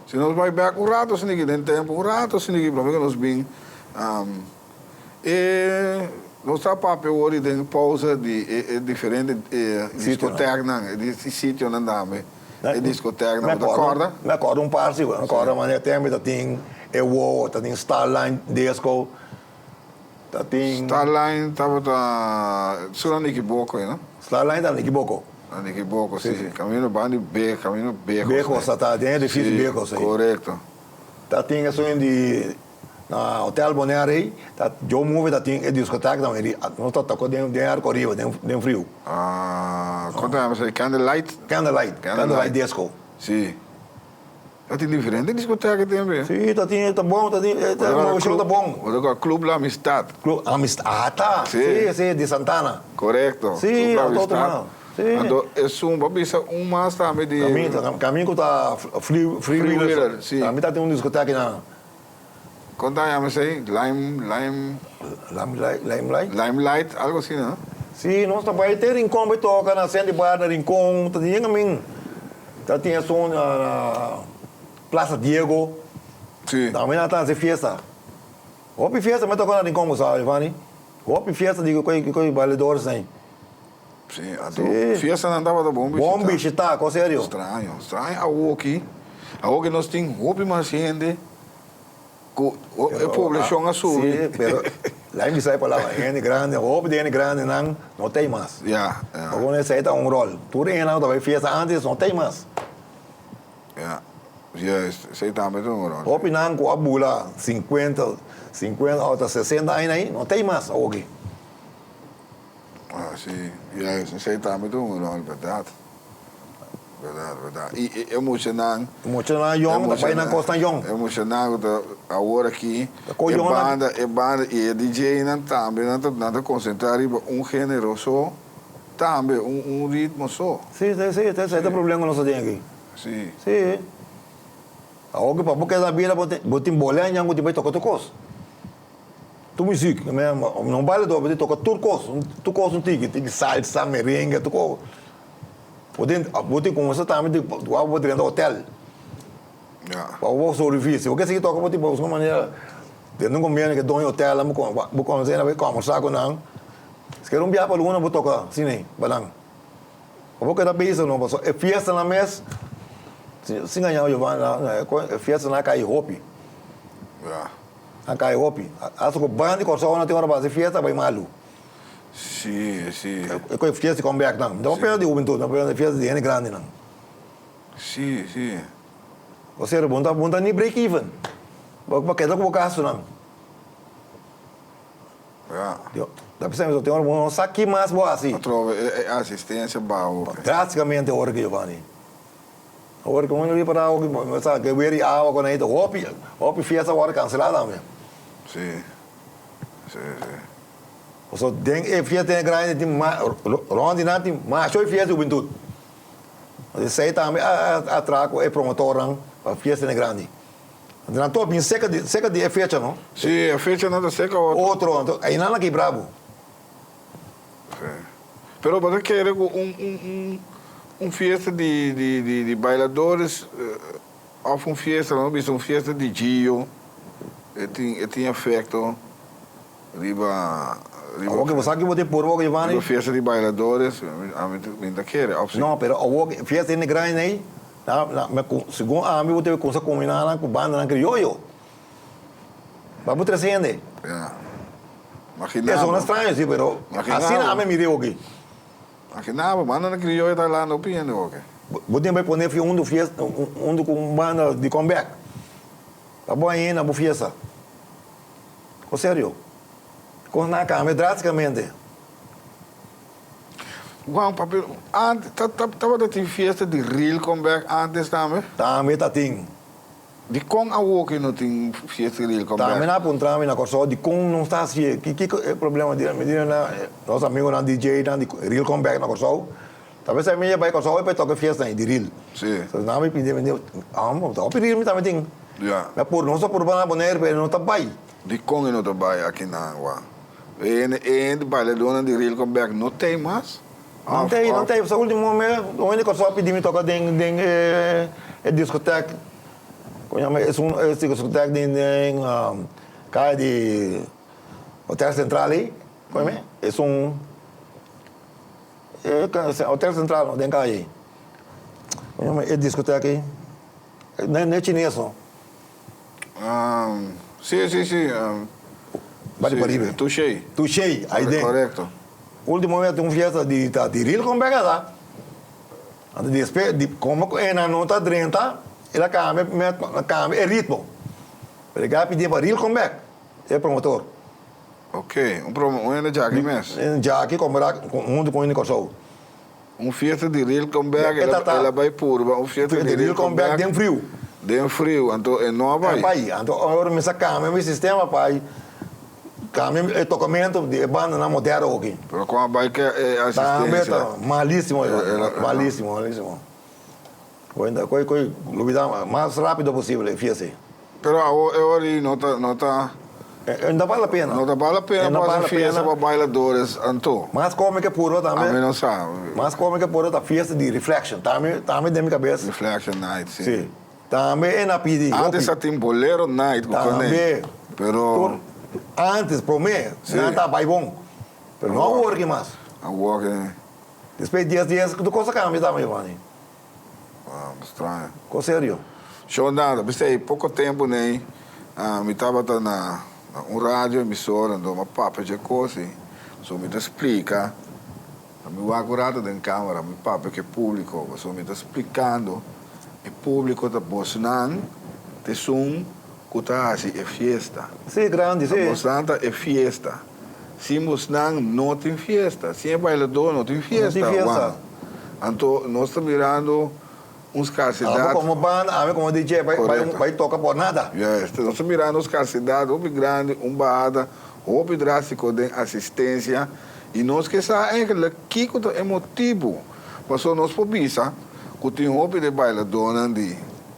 Si nos bai bek un rato asina aki den tempo, un rato asina aki prome ku nos bin e nos ta papia awor di den pausa di e diferente diskoteknan, e sitionan tambe, e diskoteknan. Bo ta kòrda? Mi a kòrda un par si, mi a kòrda manera tempo ta tin. E Wowo, ta tin Starline Disco, ta tin. Starline tabata su na Nikiboko ei no? Starline ta na Nikiboko. Na Nikiboko, si. Camino banda di B, camino Bejos. Bejos ta ta, den edificio Bejos ei. Korekto. Ta tin esun di na Hotel Bonaire ei, ta Joe Movie ta tin e discoteca tambe di, nos ta toca den den airco ariba, den den friu. Ah, kon ta yama esei? Candlelight? Candlelight, Candlelight Disco. Si. Ta tin diferente discoteca tambe. Si, ta tin, ta bon, ta tin, e movecion ta bon. Bo ta kua Club La Amistad. Club Amistad, ah ta, si, si, di Santana. Korekto, Si, Club La otro Amistad. man. Si. Anto esun bo a bisa un mas tambe di. Caminda, caminda cu ta free, free wheeler. Si. Tambe ta tin un discoteca einan. Con ta yama esey? Lime, lime. Limelight, limelight? Limelight, algo asina no? Si, nos ta bay te Rincon bay toca na Sandy Bar na Rincon, ta tin yen camin. Ta tin esun na Plaza Diego. Si. Tambe nan ta haci fiesta. Hopi fiesta mi a toca na Rincon bo sa, Giovanni. Hopi fiesta di cu e bailadores nan. Sí, anto fiestanan tabata bon bishitá. Bon bishitá, kos serio. Straño, straño awoki, awoki nos tin hopi mas hende ku e poblashon a subi. Sí, pero laat mi bisa e palabra, hende grandi, hopi di hende grandinan no ta ei mas. Ya, ya. Pasobra esei ta un ròl. Tur e hendenan ku ta bai fiesta ántes no ta ei mas. Ya, juist, esei tambe ta un ròl. Hopinan ku a bula sinkuenta, sinkuenta òf ta sesenta aña ei no ta ei mas awoki. Ah, si. Juist, esei tambe ta un rol, berdad. Berdad, berdad. I e, e muchanan... E muchanan yong ta bai nan kosnan yong. E muchanan ku ta awor aki, Ta ko e yong nan. banda, e banda i e DJ-nan tambe, nan ta, nan ta konsentrá riba un género so tambe, un, un ritmo so. Si, si, si, esei ta e problema ku nos ta tin aki. Si. Si. Awor ku pa bo keda bira bo tin, bo tin boleañan ku tin bai toka tur kos. Tur muziek, no baile dor, bo tin toka tur kos, tur kos un tiki, tiki salsa, merengue, tur kos. Bo tin, bo tin kuminsá tambe di wou bo drenta hotel. Pa bo sobrevivi. Si bo ke sigui toka bo tin buska un manera, den un kombienio ku e doño hotel bo konosé nan, bo kòmbersá ku nan. Sikiera un biaha pa luna bo toka asina ei pa nan. Pa bo keda bezig no, pasobra e fiestanan mes, sin gaña bo Giovanni, e fiestanan a kai hopi. A kai hopi. Hasta ku banda di Kòrsou nan tin ora pa hasi fiesta bai malu. Sí, sí. E ku e fiesta di comeback nan. Mi ta papia di hubentut, mi ta papia di fiesta di hende grandi nan. Sí, sí. Osea, bo no ta ni break even. Bo keda ku bo gastunan. Ja. Ta bisa mi tin ora bo no sa ki mas bo hasi. Atrobe e asistencia baho. Drasticamente ora ki Giovanni. Ora ku mi ripará awo ki sa ke weer di awa ku nan ta hopi hopi fiesta a wòrdu kanselá tambe. Sí, sí, sí. Pasobra den e fiesta den e grandi tin ma rònt di nan tin masha e fiesta di hubentut. Esei tambe a atraá ku e promotornan pa fiesta den e grandi. Anto nan tur a bin seka di seka di e fecha no. Sí, e fechanan ta seka otro. Otro, anto einan a kibra bo. Sí. Pero bo ta kere ku un un un un fiesta di di di di bailadores of un fiesta, lo bisa un fiesta di Gio, e tin e tin efecto riba riba. Awor ke bo sa ke bo tin purba awor Giovanni? Riba fiesta di bailadores, ami ta mi ta kere of si. No, pero awor fiesta hende grandi ei, na na me ku segun ami bo debe kumsa kombiná nan ku bandanan krioyo. Pa bo trese hende. Ya. Maginá E bo. zona straño si, pero Maginá asina bo. ami mir'é oki. Maginá bo, banda na krioyo ta landa hopi hende oki. Bo tin bai pone fi hundu fiesta, hundu ku un banda di comeback. Pa bo hañ'é na bo fiesta. O serio. Kosnan a kambia drásticamente. Juan, papi, antes, ta, ta, tabata tin fiesta di real comeback antes tambe? Tambe ta tin. Dikon awoki no tin fiesta di real comeback? Tambe nan a puntra mi na Kòrsou dikon no ta hasi e, kiko e problema di mi di nan nos amigonan DJ nan di real comeback na Kòrsou ta bisa mi bai Kòrsou pa e toka e fiesta ei di real. Si. So nan a pidi mi di amo ta hopi real mi tambe tin. Ya. Mi a pur nos a purba na Bonaire pero no ta bai. Dikon e no ta bai aki na Angua? E hende e hende bailadónan di real comeback no tei mas? No tei, no tei. Pasobra ultimo mi un hende Kòrsou a pidi mi toka den den e diskotek, komo yama esun e diskotek den den kaya di Hotel Central ei, komo yama esun e Hotel Central no den kaya ei, komo yama e diskotek ei, no e chines no. Si, si, si. Bari Paribe. Touché. Touché, ahí den. Correcto. Último vez un fiesta di ta di real comeback ata. Anto despues di como cu e nan no ta drenta, el a cambia met cambia e ritmo. Pero e ga pidi pa real comeback, e promotor. Ok, un promo un hende djaki mes. Un djaki compara hunto cu un hende Corsou. Un fiesta di real comeback, el a el a bay purba un fiesta di real comeback den friu. Den friu, anto e no a bay. E bay, anto ora mi sa cambia mi sistema pa cambia e tocamento di e bandanan moderno aki. Pero con a bay ke e asistencia? Tambe ta malisimo, malisimo, malisimo. Koe koe lubida mas rapido posible e fiesta ei. Pero awo e ora ei no ta no ta. E no ta bal la pena. No ta bal la pena pa hasi fiesta pa bailadores anto. Mas come ke puro tambe. Ami no sa. Mas come ke puro ta fiesta di reflection tambe tambe den mi kabes. Reflection night si. Si. Tambe e na pidi hopi. Antes a tin bolero night ku kone. Tambe. Pero. Antes prome nan ta bai bon. Pero no awor ki mas. Awor ki. Despues dies dies tur kos a kambia tambe Giovanni. Wow, straño. Kos serio. Sho nada, p'esei poko tempu nei mi tabata na un radio emisora anto mi a papia dje kos ei, so mi ta splika, mi wak un rato den kamera mi papia ku e publiko, pasobra mi ta splikando e publiko ta bosnan ta esun ku ta hasi e fiesta. Si, grandi, si. Bosnan ta e fiesta. Sin bosnan no tin fiesta, sin e bailadó no tin fiesta, No tin fiesta. Juan. Anto nos ta mirando un scarsedad. Abo como banda, ami como DJ bai Correcto. bai toca por nada. Juist. Nos ta mirando un scarsedad hopi grandi, un bahada hopi drastico den asistencia y nos ke sa eigenlijk kico ta e motibo. Pasobra nos por bisa cu tin hopi de bailadónan di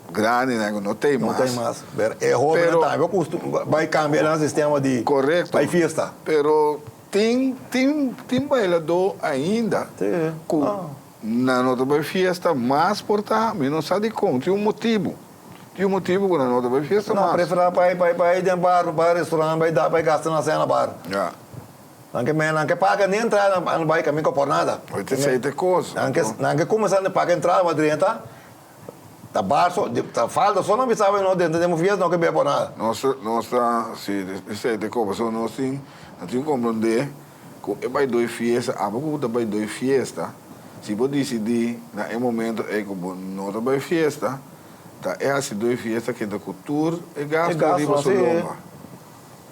Grandinan ku no tei mas. No tei mas. Pero e hobennan tambe a kustum bai kambia nan sistema di bai fiesta. Pero tin tin tin bailadó ainda ku nan no ta bai fiesta mas por ta mi no sa dikon. Tin un motibu. Tin un motibu ku nan no ta bai fiesta mas. Nan preferá bai bai bai den bar bai restaurant bai bai gasta nan sena bar. Ya. Nan ke nan ke paga ni entrada nan bai kaminda por nada. Esei ta e kos. Nan ke nan ke kuminsá paga entrada pa drenta. Ta bar so, ta falta so nan bisa no dentro den fiesta no ke bebe por nada. Nos nos ta si esei ta e cosa pasobra nos tin nos tin comprende cu e bay doy fiesta abo cu bo ta bay doy fiesta si bo dicidi na e momento ey cu bo no ta bay fiesta ta e haci doy fiesta keda cu tur e gasto riba su lomba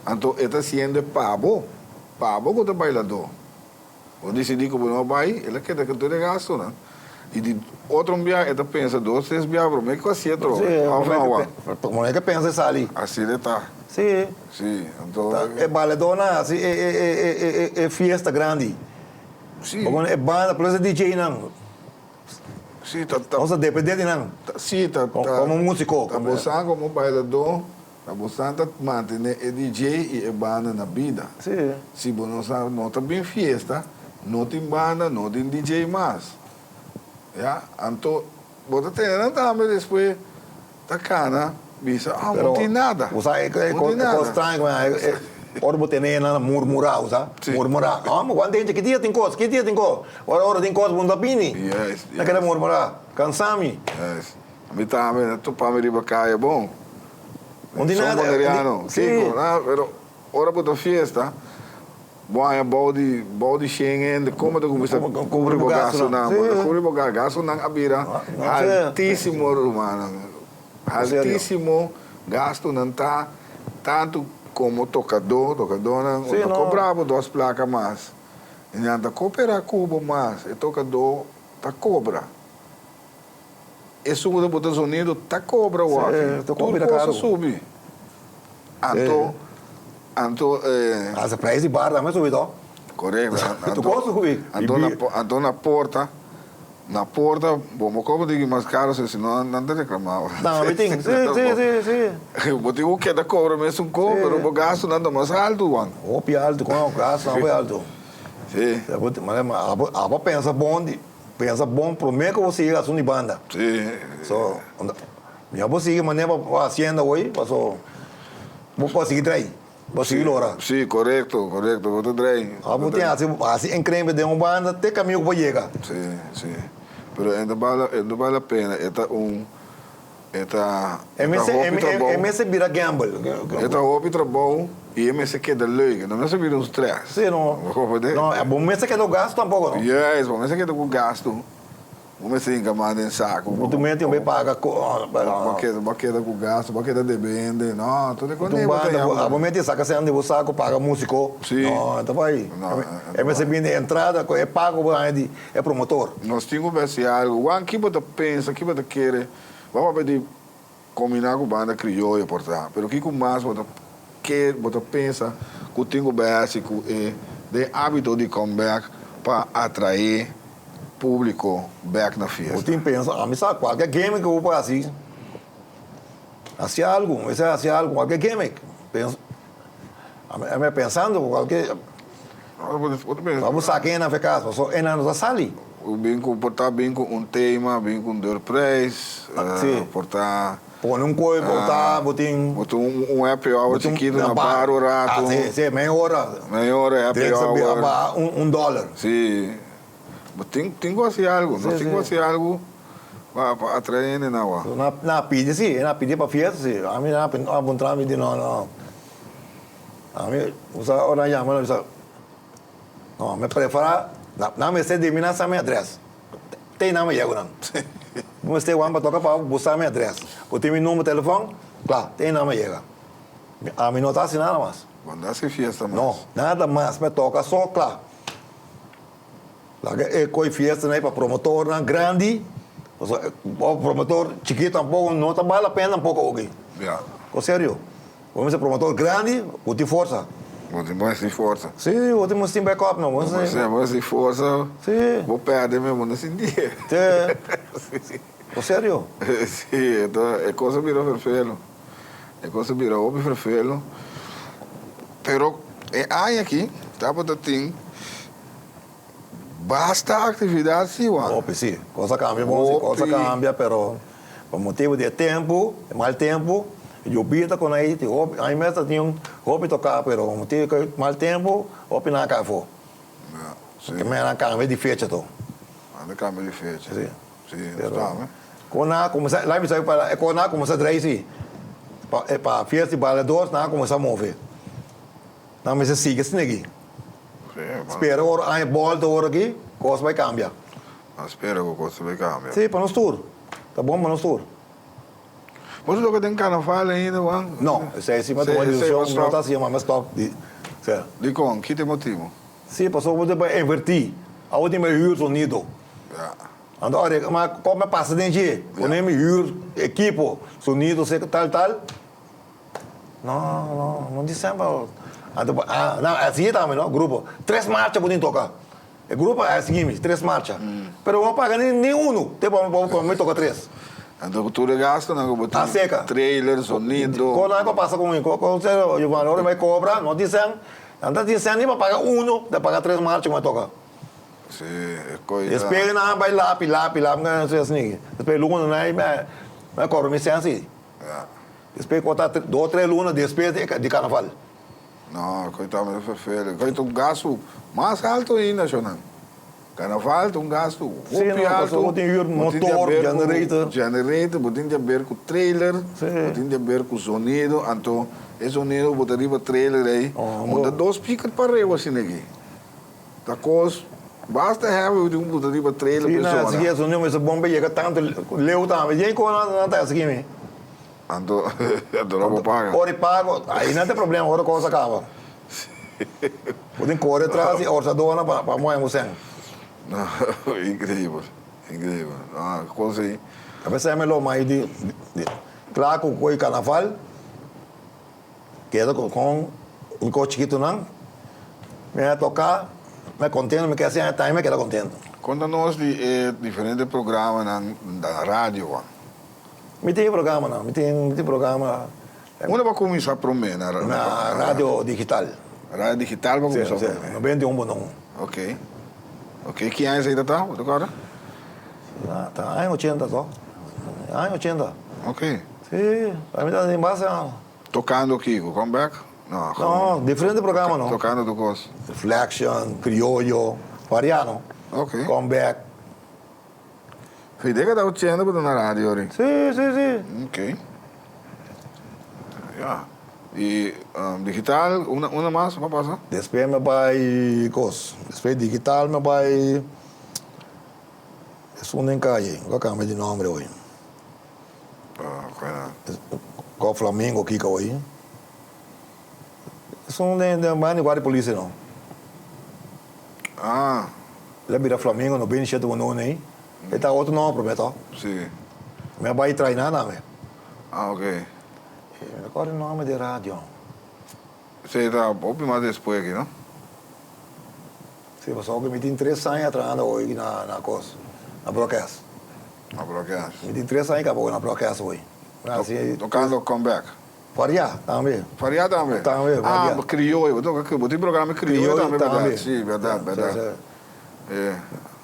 anto e ta haciendo e pa bo pa bo cu ta bailador. Bo disidí ku bo no bai, el a keda ku tur e gastunan. I di otro un bia e ta pensa dos, tres bia promé ku hasié trobe. Òf no, Juan? Promé ku pensa e sali. Así de ta. Sí. Sí, anto. E baledónan hasi e fiesta grandi. Sí. Pasobra e banda plus e DJ-nan. Sí, ta. Nos ta dependé di nan. Sí, ta. Komo músiko. Ta bo sa komo bailadó. Ta bo sa ta mantene e DJ y e banda na bida. Sí. Si bo no sa no ta bin fiesta, no tin banda, no tin DJ mas. Ya, anto bo ta tene nan tambe despues ta cana bisa, ah, no tin nada. Bo sa e cos straño cu e ora bo tene nan murmura, bo sa? Sí. Murmura. Ah, ma cuanto hende, ki dia tin cos, ki dia tin cos. Ora ora tin cos bo no ta bini. Yes, yes. Nan keda murmura. Cansa mi. Yes. Mi tambe na topa mi riba kaya bon. Un di Son nada. boneriano. Sí. Kiko, na, pero ora bo ta fiesta, bo haña bou di bou di shen hende, como ta cuminsa cubri bo gastonan? Sí. Bo ta cubri bo gasto. Gastonan a bira altisimo, rumannan. Altisimo gastonan ta tanto como tocadó, tocadónan, Sí, ta no. cobra bo dos placa mas. Y nan ta coopera cu bo mas. E tocadó ta cobra. Esun ku ta bota zonido ta kobra wak. Tur kos a subi. Anto, anto e. Hasta prijs di bar tambe a subi to. Korekto. Tur kos a subi. Anto na, anto na porta, na porta bo no kobra diki mas karo si no nan ta reklama. Tambe tin, si, si, si, si. Bo tin ku keda kobra mesun kos, pero bo gastunan ta mas altu wan. Hopi altu, kon gastunan hopi altu. Si. Abo, abo a pensa bon di. Pensa bon prome ku bo sigui asun di banda. Sí. So, mihor bo sigui manera bo bo haciendo awor, paso bo por sigui drei, bo sigui lora. Sí, korekto, korekto, bo ta drei. Ora bo tin hasi hasi enkrenpe den un banda te kaminda ku bo yega. Sí, sí. Pero e ta bal e ta bal la pena, e ta un. E ta e ta hopi trabou. E mester bira gamble. E ta hopi trabou y e mester keda leuk. E no mester bira un stress. Si no. Bo comprende? No, bo mester keda ku gastu tampoco no. Juist, bo mester keda ku gastu. Bo mester hinka man den saco. Bo tu mester bay paga. Bo keda bo keda ku gastu, bo keda debe hende. No, tur e kos ei bo ta yama. Bo mester saka sèn di bo saco paga musico. Si. No, e ta bay. E mester bini entrada ku e pago bo haña di e promotor. Nos tin ku besi algu. Juan, ki bo ta pensa, ki bo ta kere? Bo a papia di kombiná ku banda krioyo por ta, pero kiko mas bo ta ke, bo ta pensa ku tin ku bai hasi ku e den ábito di come back pa atraé públiko bèk na Bo fiesta? tin pensa, ami sa kualke gimmick ku bo por hasi, hasi algu, mester hasi algu, kualke gimmick. Pensa, ami a pensando ku kualke. Pa bo sa ken nan fe kas, pasobra e nan no ta sali. Bin ku por ta bin ku un tema, bin ku un deurprijs, por ta. Pone un koe por ta bo tin. Bo tin un happy hour chikitu na bar un ratu. Ah si, si, mei ora. Mei ora happy hour. Drinks a baha un dollar. Si, bo tin tin ku hasi algu, nos tin ku hasi algu pa pa atrae hende na awa. Nan a pidi si, nan a pidi pa fiesta si, ami nan a puntra mi di no no. Ami usa ora nan yama nan bisa no mi prefera nan mester di mi nan sa mi adres te nan mi yegu nan bo mester wan pa toka pa bo sa mi adres bo tin mi number telefon kla te nan mi yega ami no ta hasi nada mas. Bo no ta hasi fiesta mas. No nada mas mi toka so kla laga e koe fiesta nan pa promotornan grandi pasobra promotor chikito tampoco no ta bal la pena tampoco oki ko serio. Bo mester promotor grandi, bo tin forsa. Bo tin mester forsa. Si, bo tin mester back up no. Bo mester forsa. Si. Bo perde mes, bo no sinti e. Si. Bo serio? Si, e ta, e kos a bira ferfelu. E kos a bira hopi ferfelu. Pero e aña aki tabata tin basta aktividat si, Juan. Hopi, si. Kos a kambia bon, si. Kos a kambia, pero pa motibu di e tempu, e mal tempu, yobida ku nan tin hopi, aña mes ta tin un hopi toká, pero pa motibu di e mal tempu, hopi nan a kai afó. Si. Ke men a kambia di fecha to. Nan a kambia di fecha. Si. Si, ta me. Kon nan a kuminsá, laat mi sa pa, kon nan a kuminsá drei si, pa, pa fiesta di bailadors nan a kuminsá move. Nan mester sigui asina aki. Spera ora aña bolta ora aki, kos bai kambia. Nan spera ku kos ta bai kambia. Si, pa nos tur. Ta bon pa nos tur. Bo ta toka den karnaval ainda, Juan? No, esei si mi a tuma desishon, mi no ta hasi mas, mi a stòp di. Dikon? Ki ta e motibu? Si, pasobra bo ta bai invertí. Awor tin bai hür sonido. Anto ora ma kòp mi a pasa den dje, pone mi hür ekipo, sonido, tal, tal. No, no, no december. Anto, ah, no, así tambe, no, grupo. Tres marcha bo tin toca. E grupo a sigui mi, tres marcha. Pero bo no paga ni, ni uno. Te bo, bo, mi toca tres. Anto cu tur e gastonan cu bo tin. A seca. Trailer, sonido. Con algo pasa con mi, con, con, Giovanni, ora mi cobra, no tin cen. Anto tin cen ni pa paga uno, ta paga tres marcha cu mi toca. Sí, e coi ta. Despues nan a bay lapi, lapi, lapi, mi a sneaky. Despues luna nan a, mi a cobra mi cen si. Ja. Despues ku ta dos tres luna despues di karnaval. No, koe ta mester ferfele. Koe ta un gastu mas alto ainda, shownan. Karnaval ta un gastu hopi alto. Si, no, pasobra bo tin huur motor, generator. Generator, bo tin di haber ku trailer, bo tin di haber ku zonido. Anto e zonido ku bo ta riba trailer ei, bo ta dos speaker pareu asina aki. Ta kos basta heavy bo tin ku buta riba trailer Si pa e nan zona. hasi eso no mester bon pa yega tantu leu tambe. Dje kon nan ta hasi kimi. Anto anto lo bo paga. Ora e pago ahi nan ta e problema ora kos a kaba. Bo tin kore tras di orsadornan pa pa moe bo sen. No increibel increibel no kos ei. A pesar mi lo mai di di kla ku koi karnaval. Keda con mi cos chikitonan, mi a toca, mi a contento, mi keda haci aña mi a keda contento. Conta nos di e diferente programanan na radio, Juan. Mi tin programanan, mi tin, mi tin programa. Unda bo a cuminsa prome na radio? Na radio digital. Radio digital bo a cuminsa prome? Si, si, 91.1. Ok, ok, ki aña esey ta ta, bo ta corda? Ta aña ochenta to, aña ochenta. Ok. Si, mi ta den base. Tocando kico? Come back? No, No, diferente programa no. Tocando tu cos. Reflection, Criollo, varia no. Ok. Come back. Fi dékada 80 bo ta na radio ori? Si, si, si. Ok. Ya. I digital, una una mas bo a pasa? Despues mi a bai kos. Despues digital mi a bai esun den kaye, mi a kambia di nomber awor. Kò Flamingo kiko awor. Esun den den banda di guardia polis no. Ah. El a bira Flamingo no bini shete uno nei. E ta otro nomber prome to. Si. Mi a bai traina tambe. Ah ok. Mi no acorda e nomber di radio. Esei ta hopi mas despues aki no? Si, pasobra mi tin tres aña trahando hoy na na kos, na broadcast. Na broadcast. Mi tin tres aña kaba na broadcast hoy. Tocando come back. Variá tambe. Variá tambe? Tambe, variá. Ah, krioyo. Bo toka, bo tin programa krioyo tambe, bèrdat? Si, bèrdat, bèrdat.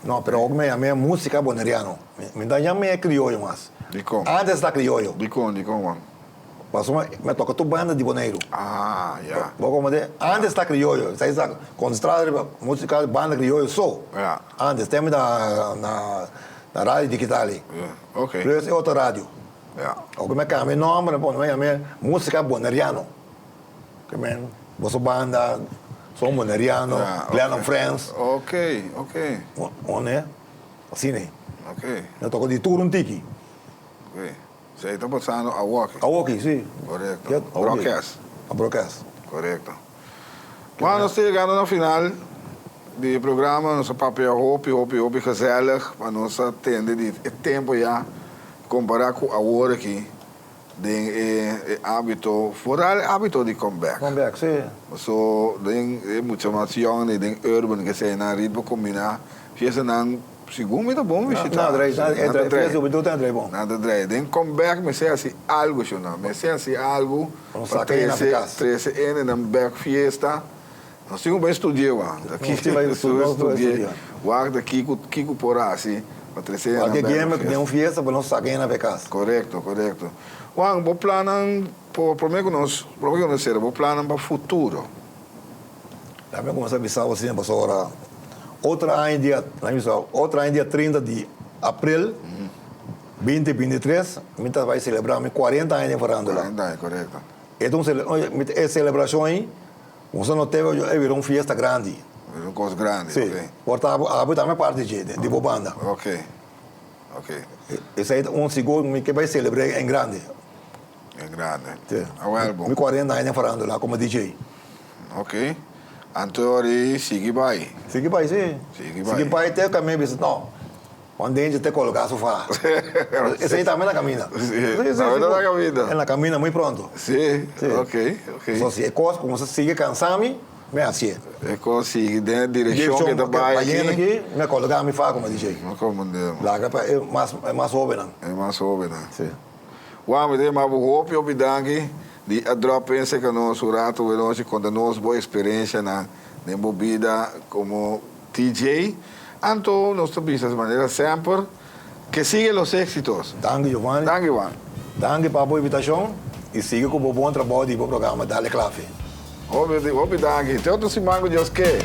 No, pero ook mi yam'é músika boneriano. Mi ta yam'é krioyo mas. Dikon? Antes ta krioyo. Dikon, dikon, Juan? Pasobra mi a toka tur banda di Boneiru. Ah, ya. Bo komprendé? Antes ta krioyo. Esei ta konsentrá riba músika banda krioyo so. Ya. Antes, tempu na na radio digital ei. Ya, ok. Plus e otro radio. Ya. Awor mi a cambia e nomber, mi pone mi yama Musica Boneriano. Ke men, boso banda son Boneriano, Ya, ok. Glenn and Friends. Ok, ok. One, asina ei. Ok. Mi a toca di tur un tiki. Ok. Esei ta pasando awoki. Awoki, si. Korekto. Ya, awoki. Broadcast. A broadcast. Korekto. Bueno, nos ta yegando na final di e programa. Nos a papia hopi, hopi, hopi gezellig, pa nos a tende di e tempo ya. Kompará ku awor aki den e ámbito, foral e ámbito di comeback. Comeback, sí. Paso den e mucha mas yòn ei den urban ke esei nan ritmo kombiná, fiestanan segun mi ta bon bishitá. Nan ta drei, nan ta drei. Fiesta hubentud nan ta drei bon. Nan ta drei. Den comeback mester hasi algu shona, mester hasi algu pa trese trese hendenan bèk fiesta. Nos tin ku bai studi'é wak. Ta kiko studi'é wak ta kiko kiko por hasi pa trese hende Cualkier game ku den un fiesta pa nos saka hende na kas. Korekto, korekto. Juan, bo plannan por prome ku nos prome ku nos sera, bo plannan pa futuro. Laat mi kuminsá bisa bo asina pasobra otro aña dia laat mi bisa otro aña dia 30 di april 2023 mi ta bai selebrá mi 40 aña den farándula. 40 aña, korekto. E ta un e selebrashon ei Boso no tebe e bira un fiesta grandi. Bira un kos grandi, Sí. ok. Por ta abo tambe parti dje, di bo banda. Ok, ok. Esei ta un sigur mi ke bai selebr'é en grandi. En grandi. Sí. Awel bon. Mi 40 aña farándula komo DJ. Ok. Anto ori sigui bai. Sigui bai, sí. Sigui bai. Sigui bai te ku mi bisa no. Juan Danger te coloca su faha. Esey tambe na camina. Sí, tambe ta na camina. E na camina muy pronto. Sí, ok, ok. So si e cos cuminsa sigui cansa mi, mi hacié. E cos sigui den e direccion que ta bay aki. Bayendo aki, mi a coloca mi faha como DJ. No comprende. Laga pa e mas, e mas hobennan. E mas hobennan. Sí. Juan, mi ta yama bo hopi hopi danki di a drop in cerca nos un rato awe nochi conta nos bo experiencianan den bo bida como TJ, Anto nos ta bisa manera semper, que sigue los éxitos. Danki Giovanni. Danki Juan. Danki pa bo invitashon y sigui cu bo bon trabou di bo programa Dale Clave. Hopi hopi danki. Te otro siman cu Dios ke.